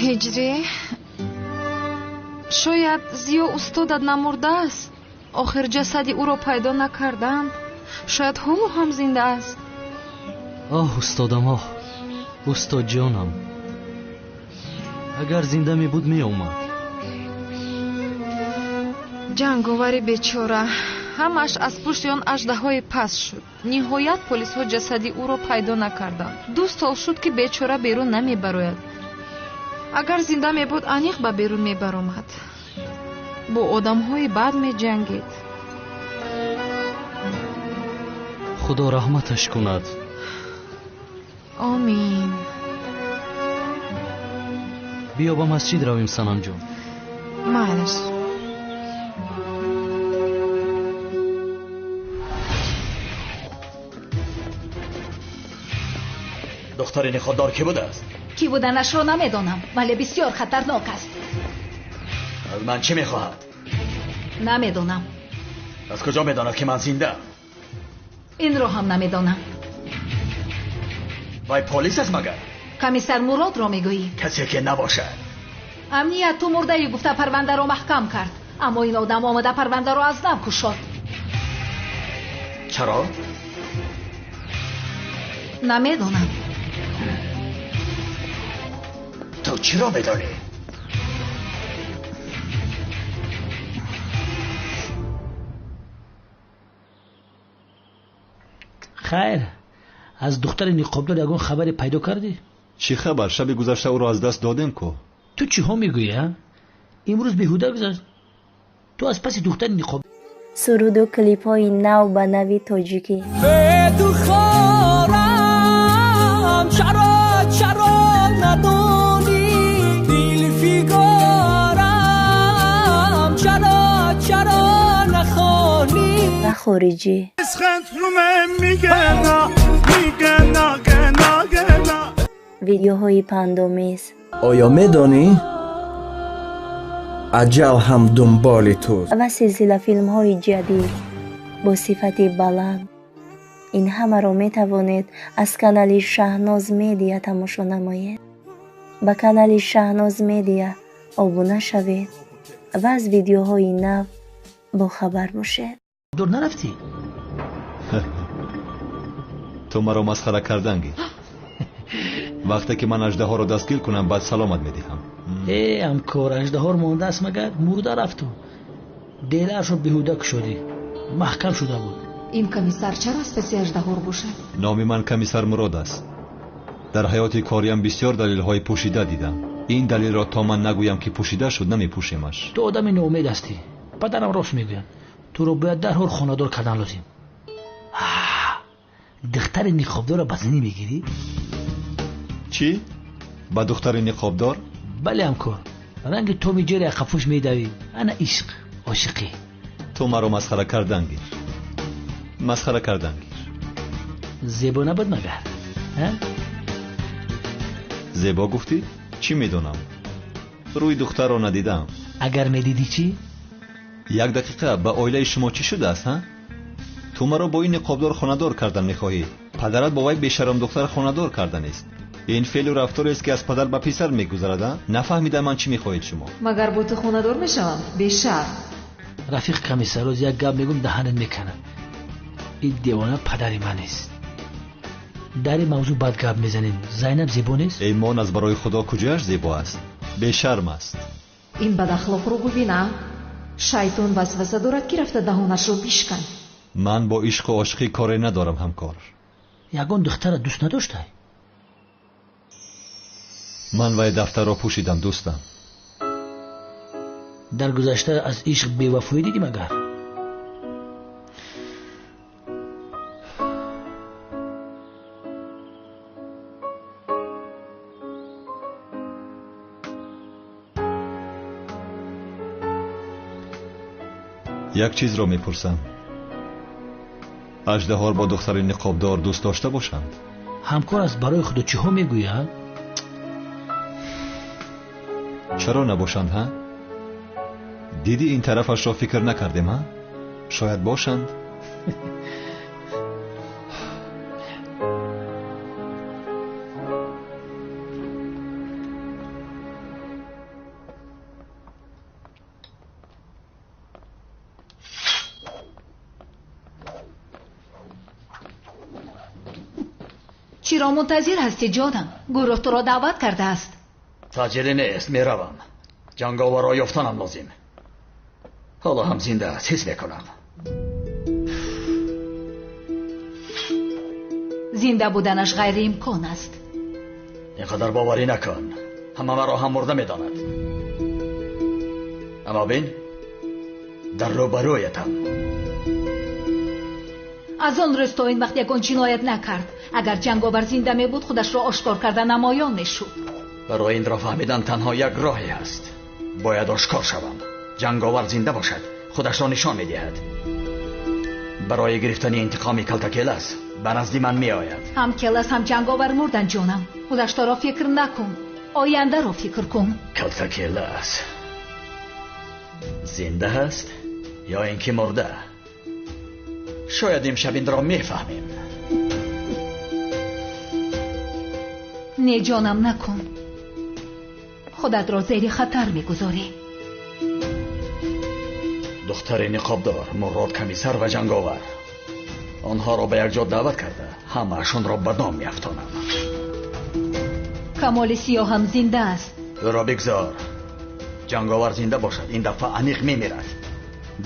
Ҳиҷрӣ, шояд Зиё устодат намурдааст. Охир ҷасади ӯро пайдо накарданд. Шояд ҳоло ҳам зинда аст. Оҳ, устодам, оҳ, устодҷонам, агар зинда мебуд меомад. Ҷанговари бечора, ҳамааш аз пушти он аждаҳои паст шуд. Ниҳоят полисҳо ҷасади ӯро пайдо накарданд. 2 сол шуд, ки бечора берун намебарояд. Агар зинда мебуд, аниқ ба берун мебаромад. Бо одамҳои бад меҷангид. Худо раҳматаш кунад. Омин. Биё ба масҷид равем, Санамҷон. Майлаш. Духтари ниқобдор кӣ будааст? Кӣ буданашро намедонам, вале бисёр хатарнок аст. Аз ман чӣ мехоҳад? Намедонам. Аз куҷо медонад, ки ман зиндаам? Инро ҳам намедонам. Вай полис аст магар? Комиссар Муродро мегӯӣ? Касе ки набошад. Амният ту мурдаӣ гуфта парвандаро маҳкам кард, аммо ин одам омада парвандаро аз нав кушод. Чаро? Намедонам. Ту чиро медонӣ? Хайр, аз духтари ниқобдор ягон хабаре пайдо кардӣ? Чӣ хабар? Шаби гузашта ӯро аз даст додем ку. Ту чиҳо мегӯӣ, а? Имрӯз беҳуда гузашт. Ту аз паси духтари ниқоб. Суруду клипҳои нав ба нави тоҷикӣ. Бедухорам, чаро, чаро надонӣ, дилфигорам, чаро, чаро нахонӣ. Ва хориҷӣ. Видеоҳои пандомез. Оё медонӣ, аҷал ҳам дунболи туст. Ва силсила филмҳои ҷадид бо сифати баланд. Ин ҳамаро метавонед аз канали Шаҳноз Медиа тамошо намоед. Ба канали Шаҳноз Медиа обуна шавед ва аз видеоҳои нав бохабар бошед. Дур нарафтӣ? Ту маро масхара кардан гир. Вақте ки ман аждаҳоро дастгир кунам, баъд саломат медиҳам. Э, ҳамкор, аждаҳор мондааст магар? Мурда рафту. Делаашро беҳуда кушодӣ. Маҳкам шуда буд. Ин комиссар чаро аз паси аждаҳор бошад? Номи ман комиссар Мурод аст. Дар ҳаёти кориям бисёр далелҳои пӯшида дидам. Ин далелро то ман нагӯям, ки пӯшида шуд, намепӯшемаш. Ту одами ноумед ҳастӣ. Падарам рост мегӯяд. Туро бояд дарҳол хонадор кардан лозим. Духтари ниқобдорро ба занӣ мегирӣ? Чӣ? Ба духтари ниқобдор? Бале, ҳамкор. Ранги Томи Ҷери ақабпӯш медавӣ. Ана ишқ, ошиқӣ. Ту маро масхара кардан гир. Масхара кардан гир. Зебо набуд магар? Зебо гуфтӣ? Чӣ медонам? Рӯи духтарро надидам. Агар медидӣ чӣ? Як дақиқа, ба оилаи шумо чӣ шудааст, ҳа? Ту маро бо ин ниқобдор хонадор кардан мехоҳӣ. Падарат бо вай бешарм духтар хонадор карданист. Ин феълу рафторест, ки аз падар ба писар мегузарад, а? Нафаҳмидам ман чӣ мехоҳед шумо. Магар бо ту хонадор мешавам? Бешарм. Рафиқ комиссар, роз як гап мегӯм, даҳанат меканад. Ин девона падари ман нест. Дар ин мавзӯъ бад гап мезанем. Зайнаб зебо нест? Эймон аз барои Худо куҷояш зебо аст? Бешарм аст. Ин бадахлоқро бубина. Шайтон васваса дорад, ки рафта даҳонашро бишкан. Ман бо ишқу ошиқӣ коре надорам, ҳамкор. Ягон духтара дӯст надоштай? Ман вай дафтарро пӯшидам, дӯстам. Дар гузашта аз ишқ бевафоӣ дидӣ магар? Як чизро мепурсам. Аждаҳор бо духтари ниқобдор дӯст дошта бошанд. Ҳамкор аст, барои худо чиҳо мегӯяд? Чаро набошанд, ҳа? Диди ин тарафашро фикр накардем, ҳа? Шояд бошанд. Чиро мунтазир ҳастӣ, ҷонам? Гурӯҳ туро даъват кардааст. Таъҷиле нест, меравам. Ҷанговарро ёфтанам лозим. Ҳоло ҳам зинда аст, ҳис мекунам. Зинда буданаш ғайриимкон аст. Ин қадар боварӣ накун. Ҳама маро ҳам мурда медонад. Аммо бин, дар рӯбарӯятам. Аз он рӯз то ин вақт ягон ҷиноят накард. Агар ҷанговар зинда мебуд, худашро ошкор карда намоён мешуд. Барои инро фаҳмидан танҳо як роҳе ҳаст. Бояд ошкор шавам. Ҷанговар зинда бошад, худашро нишон медиҳад. Барои гирифтани интиқоми Калтакелас ба назди ман меояд. Ҳам Келас, ҳам ҷанговар мурдан, ҷонам. Гузаштаро фикр накун, ояндаро фикр кун. Калтакелас зинда ҳаст ё ин ки мурда? Шояд имшаб инро мефаҳмем. Не, ҷонам, накун. Худатро зери хатар мегузорӣ. Духтари ниқобдор, Мурод комиссар ва ҷанговар. Онҳоро ба якҷо даъват карда, ҳамаашонро ба дом меафтонам. Камоли сиёҳ ҳам зинда аст. Ӯро бигзор. Ҷанговар зинда бошад, ин дафъа аниқ мемирад.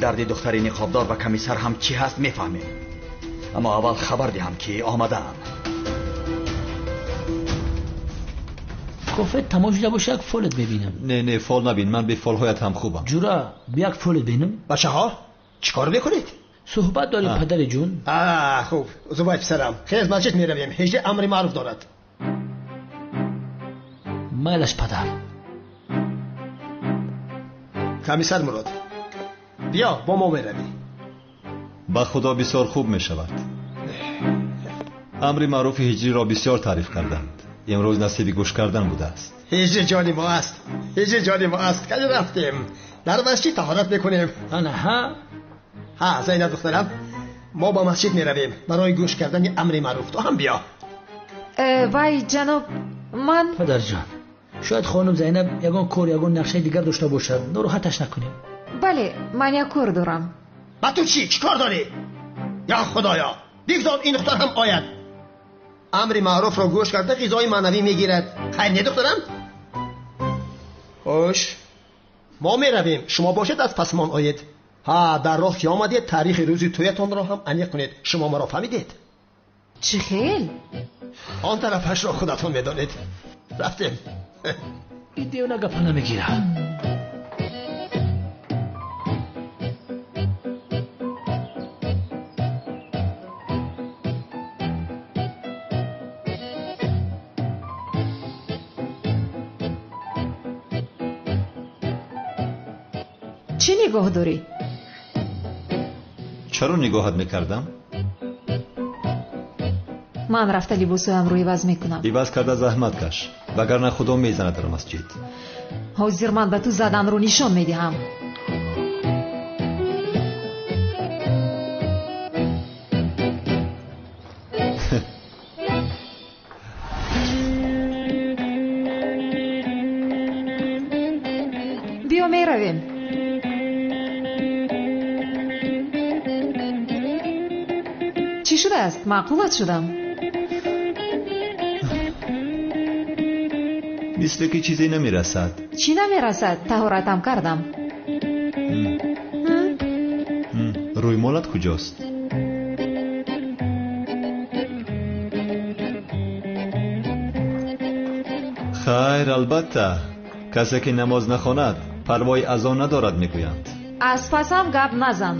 Дарди духтари ниқобдор ва комиссар ҳам чӣ ҳаст мефаҳмем. Аммо аввал хабар диҳам ки омадаам. Кофе тамом шуда боша, як фолет мебинам. Не, не, фол набин, ман бе фолҳоят ҳам хубам. Ҷура, як фолет бинам. Бачаҳо, чӣ кор мекунед? Суҳбат дорем, падари ҷун. Хуб, Зубайр писарам, хез масҷид меравем, ҳиҷри амри маъруф дорад. Майлаш, падар. Комиссар Мурод, биё, бо мо меравӣ. Ба худо бисёр хуб мешавад. Амри маъруфи ҳиҷриро бисёр таъриф карданд. Имрӯз насиби гӯш кардан будааст. Ҳиҷри ҷони мо аст, ҳиҷри ҷони мо аст. Кай рафтем? Дар масҷид таҳорат мекунем. Ана ҳа? Ҳа, Зайнаб духтарам, мо ба масҷид меравем барои гӯш кардани амри маъруф. Ту ҳам биё. Вай, ҷаноб, ман падарҷон, шояд хонум Зайнаб ягон кор, ягон нақшаи дигар дошта бошад. Нороҳаташ накунем. Бале, ман як кор дорам. Ба ту чӣ? Чӣ кор дорӣ? Ё худоё, бигзор ин духтар ҳам ояд. Амри маъруфро гӯш карда ғизои маънавӣ мегирад. Хайр не, духтарам? Хуш, мо меравем, шумо бошед аз пасмон оед. Ҳа, дар роҳ ки омадед, таърихи рӯзи тӯятонро ҳам аниқ кунед. Шумо маро фаҳмидед? Чӣ хел? Он тарафашро худатон медонед. Рафтем. Ин девона гапа намегирад. Чӣ нигоҳ дорӣ? Чаро нигоҳат мекардам? Ман рафта либосҳоямро иваз мекунам. Иваз карда заҳмат каш, вагарна худо мезанад дар масҷид. Ҳозир ман ба ту заданро нишон медиҳам. Биё, меравем. Чӣ шудааст? Маъқулат шудам? Мисле ки чизе намерасад. Чӣ намерасад? Таҳоратам кардам. Рӯймолат куҷост? Хайр, албатта, касе ки намоз нахонад, парвои азон надорад, мегӯянд. Аз пасам гап назан.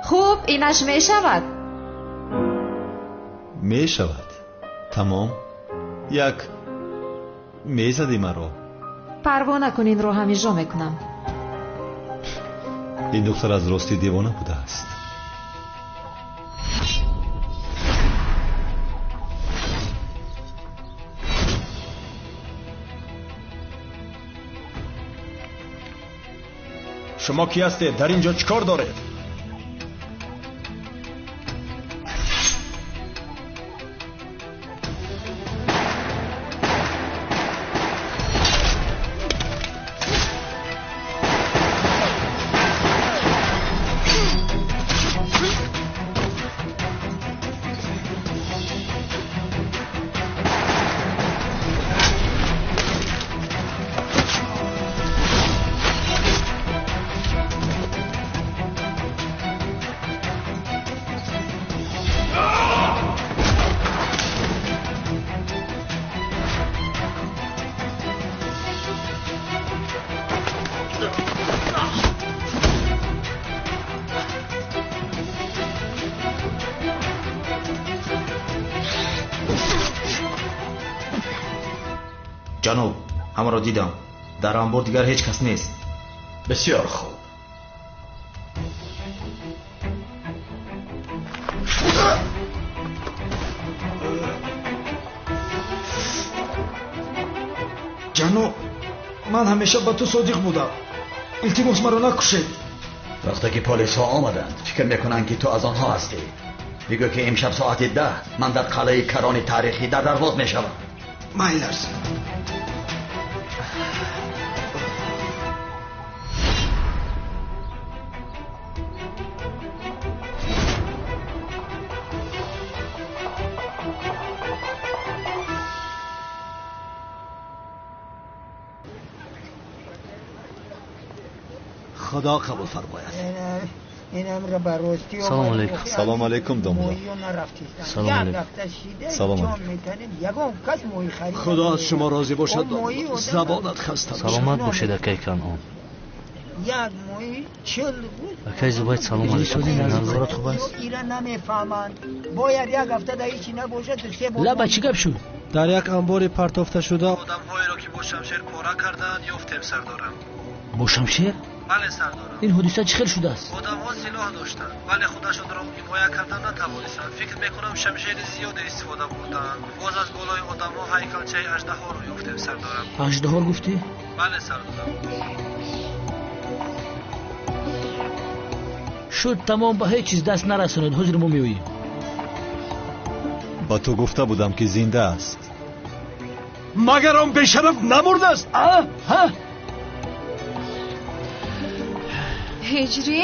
Хуб, инаш мешавад? Мешавад. Тамом. Як мезади маро. Парво накун, инро ҳам иҷро мекунам. Ин духтар аз рости девона будааст. Шумо кӣ ҳастед? Дар ин ҷо чӣ кор доред? Ҷаноб, ҳамаро дидам. Дар анбор дигар ҳеҷ кас нест. Бисёр хуб. Ҷаноб, ман ҳамеша ба ту содиқ будам. Илтимос, маро накушед. Вақте ки полисҳо омаданд, фикр мекунанд ки ту аз онҳо ҳастӣ. Бигӯ ки имшаб соати 10 ман дар қалъаи карони таърихӣ дар дарвоз мешавам. Майларс. Худо қабул фармояд. Салом алейкум. Салом алейкум, домла. Салом алейкум. Салом алейкум. Худо аз шумо розӣ бошад. Забонат хаста. Саломат бошед, акай Канъон. Акай Зубайд, салом алейкум. Назорат хуб аст? Лаба чӣ гап шуд? Дар як анбори партофташуда одамҳоеро ки бо шамшер пора кардаанд ёфтем, сардорам. Бо шамшер? Бале, сардорам. Ин ҳодиса чӣ хел шудааст? Одамҳо силоҳ доштанд, вале худашонро ҳимоя карда натавонистанд. Фикр мекунам, шамшери зиёде истифода бурдаанд. Боз аз болои одамҳо ҳайкалчаи аждаҳоро ёфтем, сардорам. Аждаҳор гуфтӣ? Бале, сардорам. Шуд тамом, ба ҳеҷ чиз даст нарасонед. Ҳозир мо меоем. Ба ту гуфта будам ки зинда аст. Магар он бешараф намурдааст? А? Ҳа? Ҳиҷрӣ,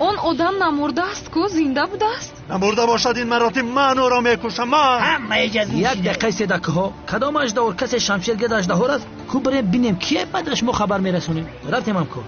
он одам намурдааст ку, зинда будааст. Намурда бошад, ин маротиб ман ӯро мекушам. Ман як дақиқаи седакҳо. Кадом аждаҳор? Касе шамшер гирд аждаҳор аст? Ку бирем бинем кие, баъдаш мо хабар мерасонем. Рафтем, ҳамкор.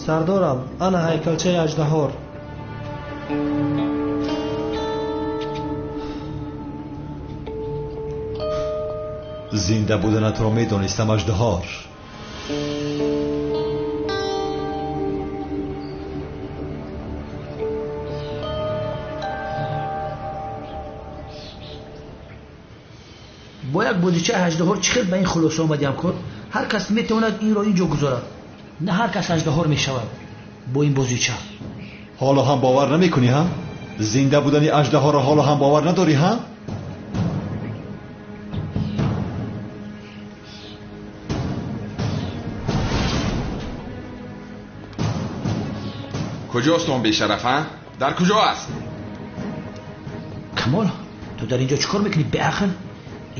Сардорам, ана ҳайкалчаи аждаҳор. Зинда буданатро медонистам, аждаҳор. Бо як бозичаи аждаҳор чӣ хел ба ин хулоса омадӣ, ҳамкор? Ҳар кас метавонад инро ин ҷо гузорад. На ҳар кас аждаҳор мешавад бо ин бозича. Ҳоло ҳам бовар намекунӣ, ҳа? Зинда будани аждаҳоро ҳоло ҳам бовар надорӣ, ҳа? Куҷост он бешараф, ҳа? Дар куҷо аст? Камол, ту дар инҷо чӣ кор мекунӣ, беақл?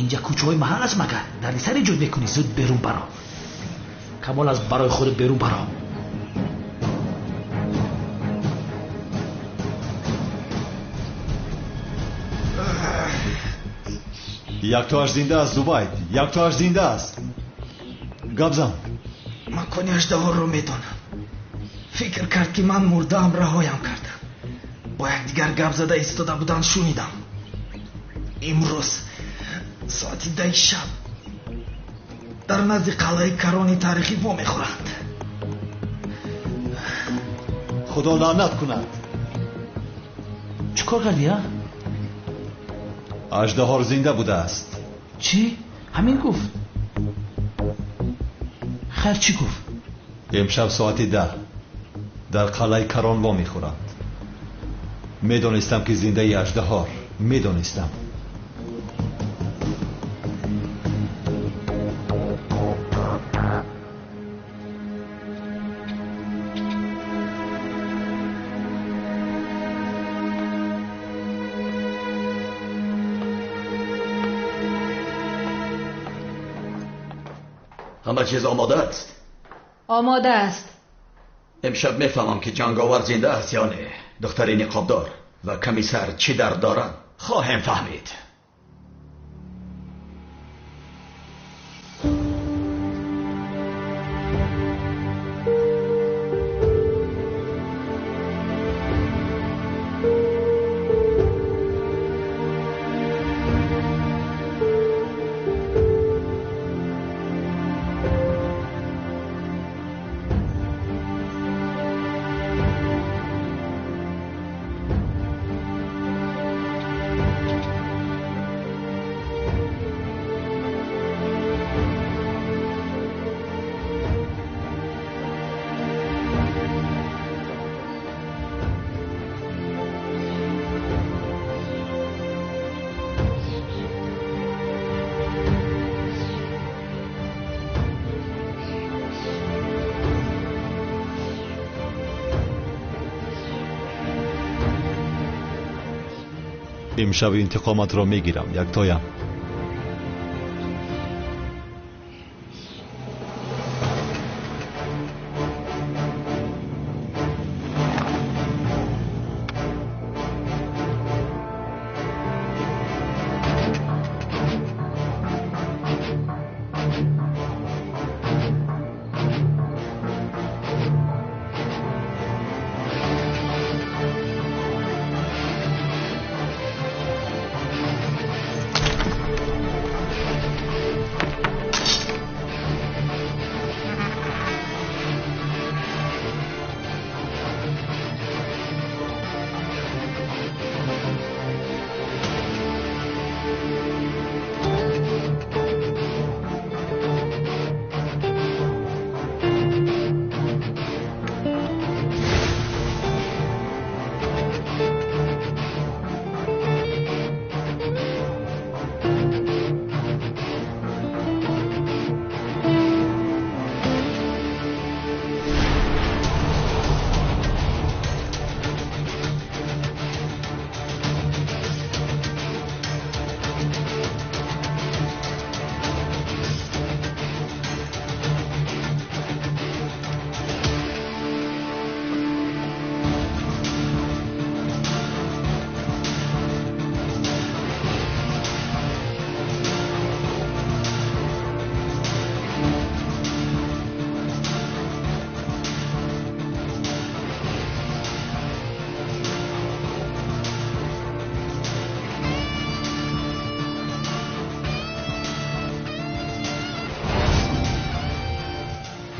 Инҷа кӯчаҳои маҳал аст магар? Дардисар эҷод мекунӣ, зуд берун баро. Камол, аз барои худ берун баро. Яктоаш зинда аст, Зубайд, яктоаш зинда аст. Гап зан. Макони аждаҳорро медонам. Фикр кард, ки ман мурдаам, раҳоям кардам. Бо якдигар гап зада истода буданд, шунидам. Имрӯз соати 10 шаб дар назди қалъаи Карони таърихӣ вомехӯранд. Худо лаънат кунад. Чӣ кор кардӣ, а? Аждаҳор зинда будааст. Чӣ? Ҳамин гуфт? Хайр, чӣ гуфт? Имшаб соати 10 дар қалъаи Карон вомехӯранд. Медонистам, ки зиндаи аждаҳор, медонистам. Ҳама чиз омода аст? Омода аст. Имшаб мефаҳмам, ки ҷанговар зинда аст ё не. Духтари ниқобдор ва комиссар чӣ дард доранд, хоҳем фаҳмид. Имшаб интиқоматро мегирам, яктоям.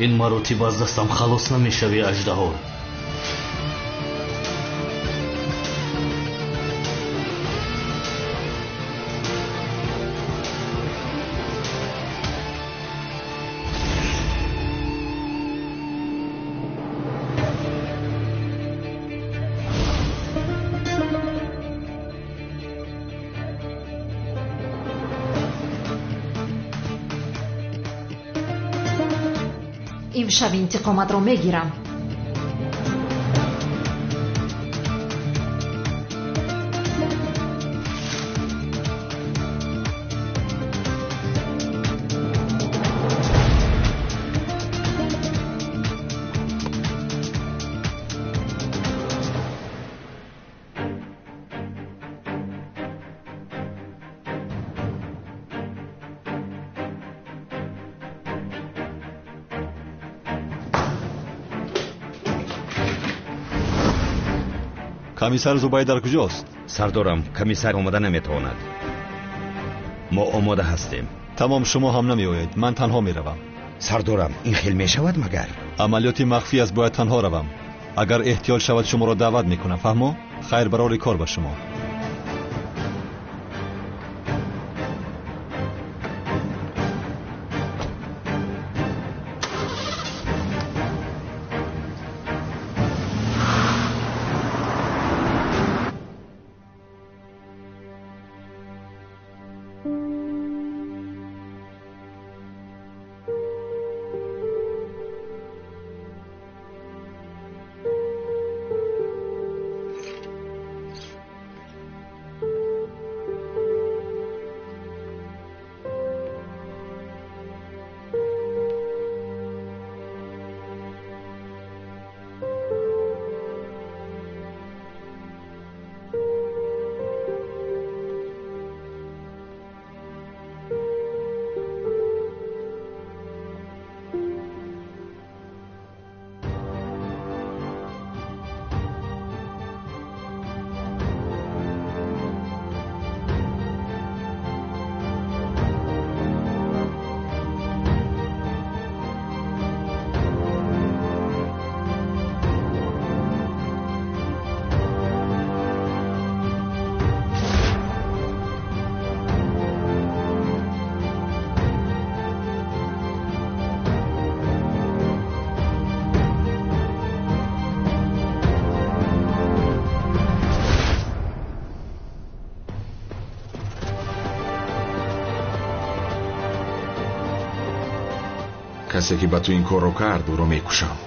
Ин маротиб аз дастам халос намешавӣ, аждаҳор. Имшаб интиқоматро мегирам. Комиссар Зубайр дар куҷост? Сардорам, комиссар омада наметавонад. Мо омода ҳастем. Тамом, шумо ҳам намеоед, ман танҳо меравам. Сардорам, ин хел мешавад магар? Амалиёти махфӣ аст, бояд танҳо равам. Агар эҳтиёҷ шавад шуморо даъват мекунам, фаҳмо? Хайр, барори кор ба шумо. Касе ки ба ту ин корро кард, ӯро мекушам.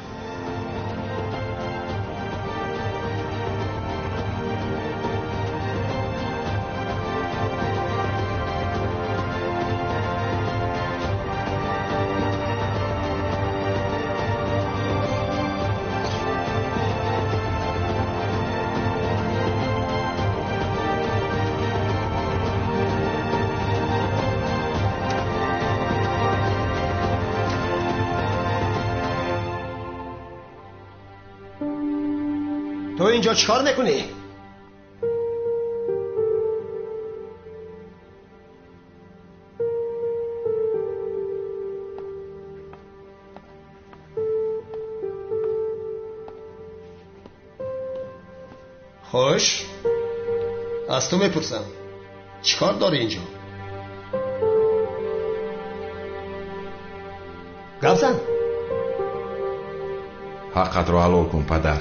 تو اینجا چیکار میکنی؟ خوش، از تو میپرسم چیکار داری اینجا؟ گپ زن. حقت رو حلال کن پدر.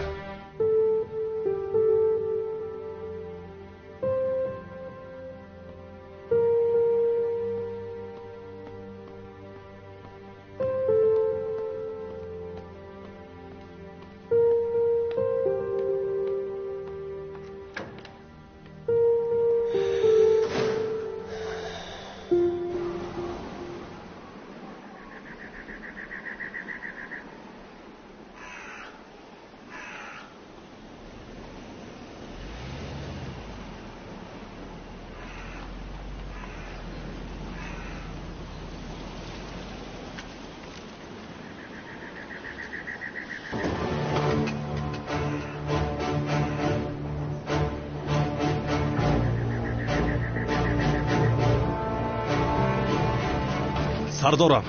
Сардорам,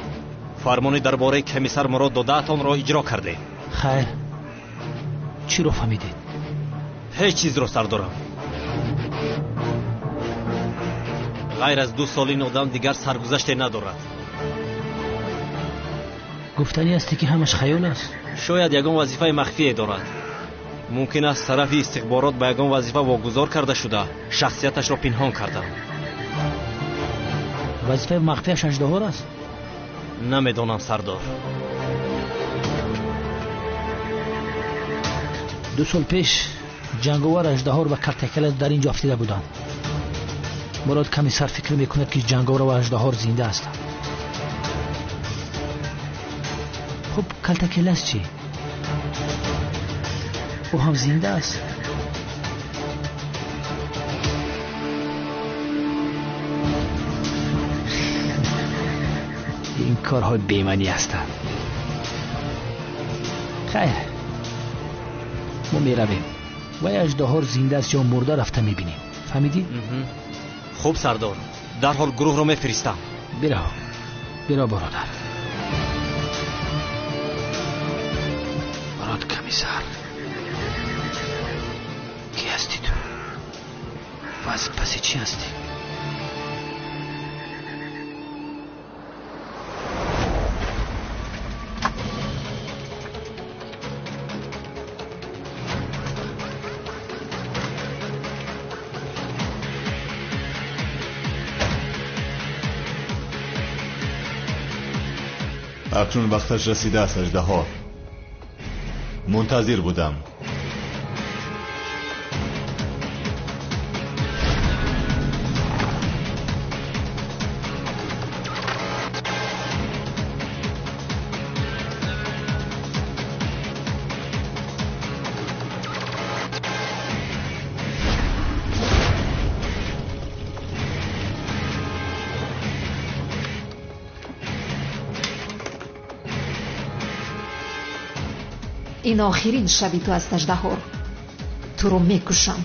фармони дар бораи комиссар Мурод додаатонро иҷро кардем. Хайр, чиро фаҳмидед? Ҳеҷ чизро, сардорам. Ғайр аз 2 сол ин одам дигар саргузаште надорад. Гуфтанӣ аст ки ҳамаш хаёл аст? Шояд ягон вазифаи махфие дорад. Мумкин аст тарафи истихборот ба ягон вазифа вогузор карда шуда, шахсияташро пинҳон кардам. Вазифаи махфиаш аждаҳор аст? Намедонам, сардор. 2 сол пеш ҷанговар аждаҳор ва калтакелас дар ин ҷо афтида буданд. Мурод комиссар фикр мекунад ки ҷанговар ва аждаҳор зинда ҳастанд. Хуб, калтакелас чӣ? Ӯ ҳам зинда аст? Ин корҳои бемаънӣ ҳастанд. Хайр, мо меравем. Вай аждаҳор зинда аст ё мурда рафта мебинем. Фаҳмидӣ? Хуб сардор, дарҳол гурӯҳро мефиристам. Бирав, бирав бародар. Барод комиссар, кӣ ҳастӣ ту? Ва аз паси чӣ ҳастӣ? Акнун вақташ расидааст, аждаҳо. Мунтазир будам. Ин охирин шаби ту аст, аждаҳор. Туро мекушам.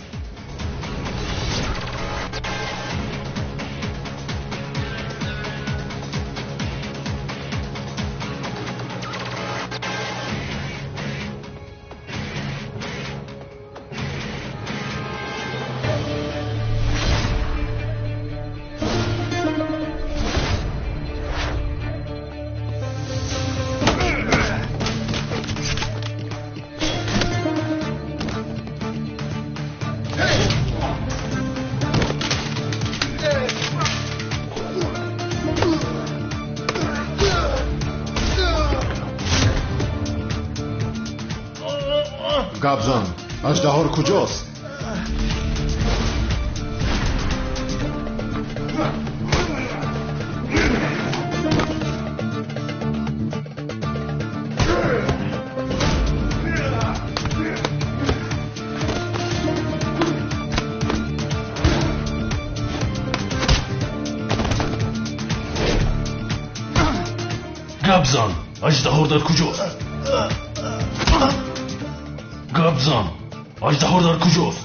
Гап зан, аждаҳор куҷост? Гап зан, аждаҳор дар куҷост? Гап зан, аждаҳор дар куҷост?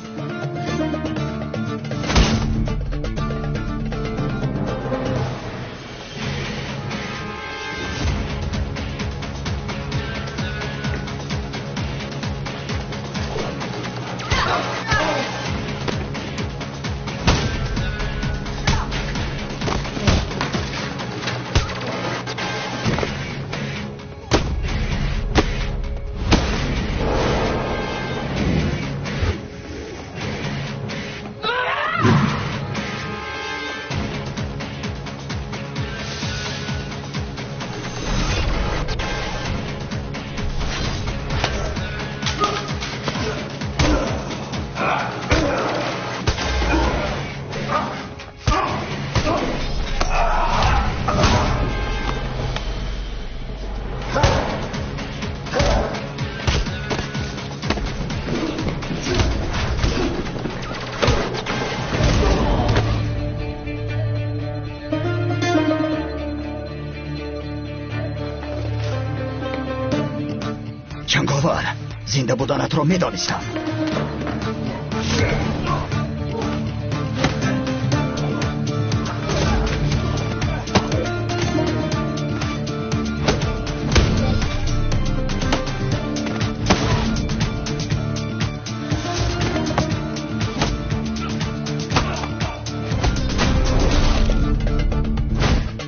Ҷанговар, зинда буданатро медонистам.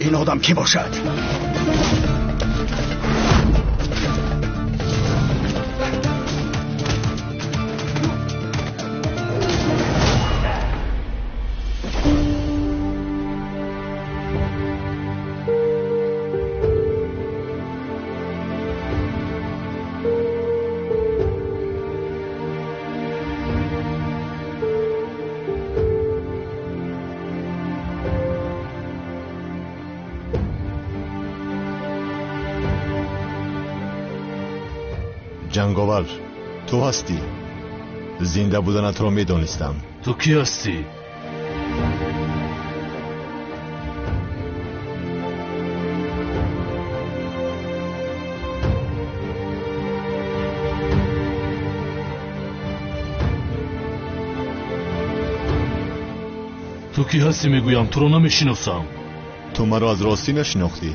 Ин одам кӣ бошад? Ҷанговар, ту ҳастӣ. Зинда буданатро медонистам. Ту кӣ ҳастӣ? Ту кӣ ҳастӣ мегӯям, туро намешиносам. Ту маро аз ростӣ нашинохтӣ.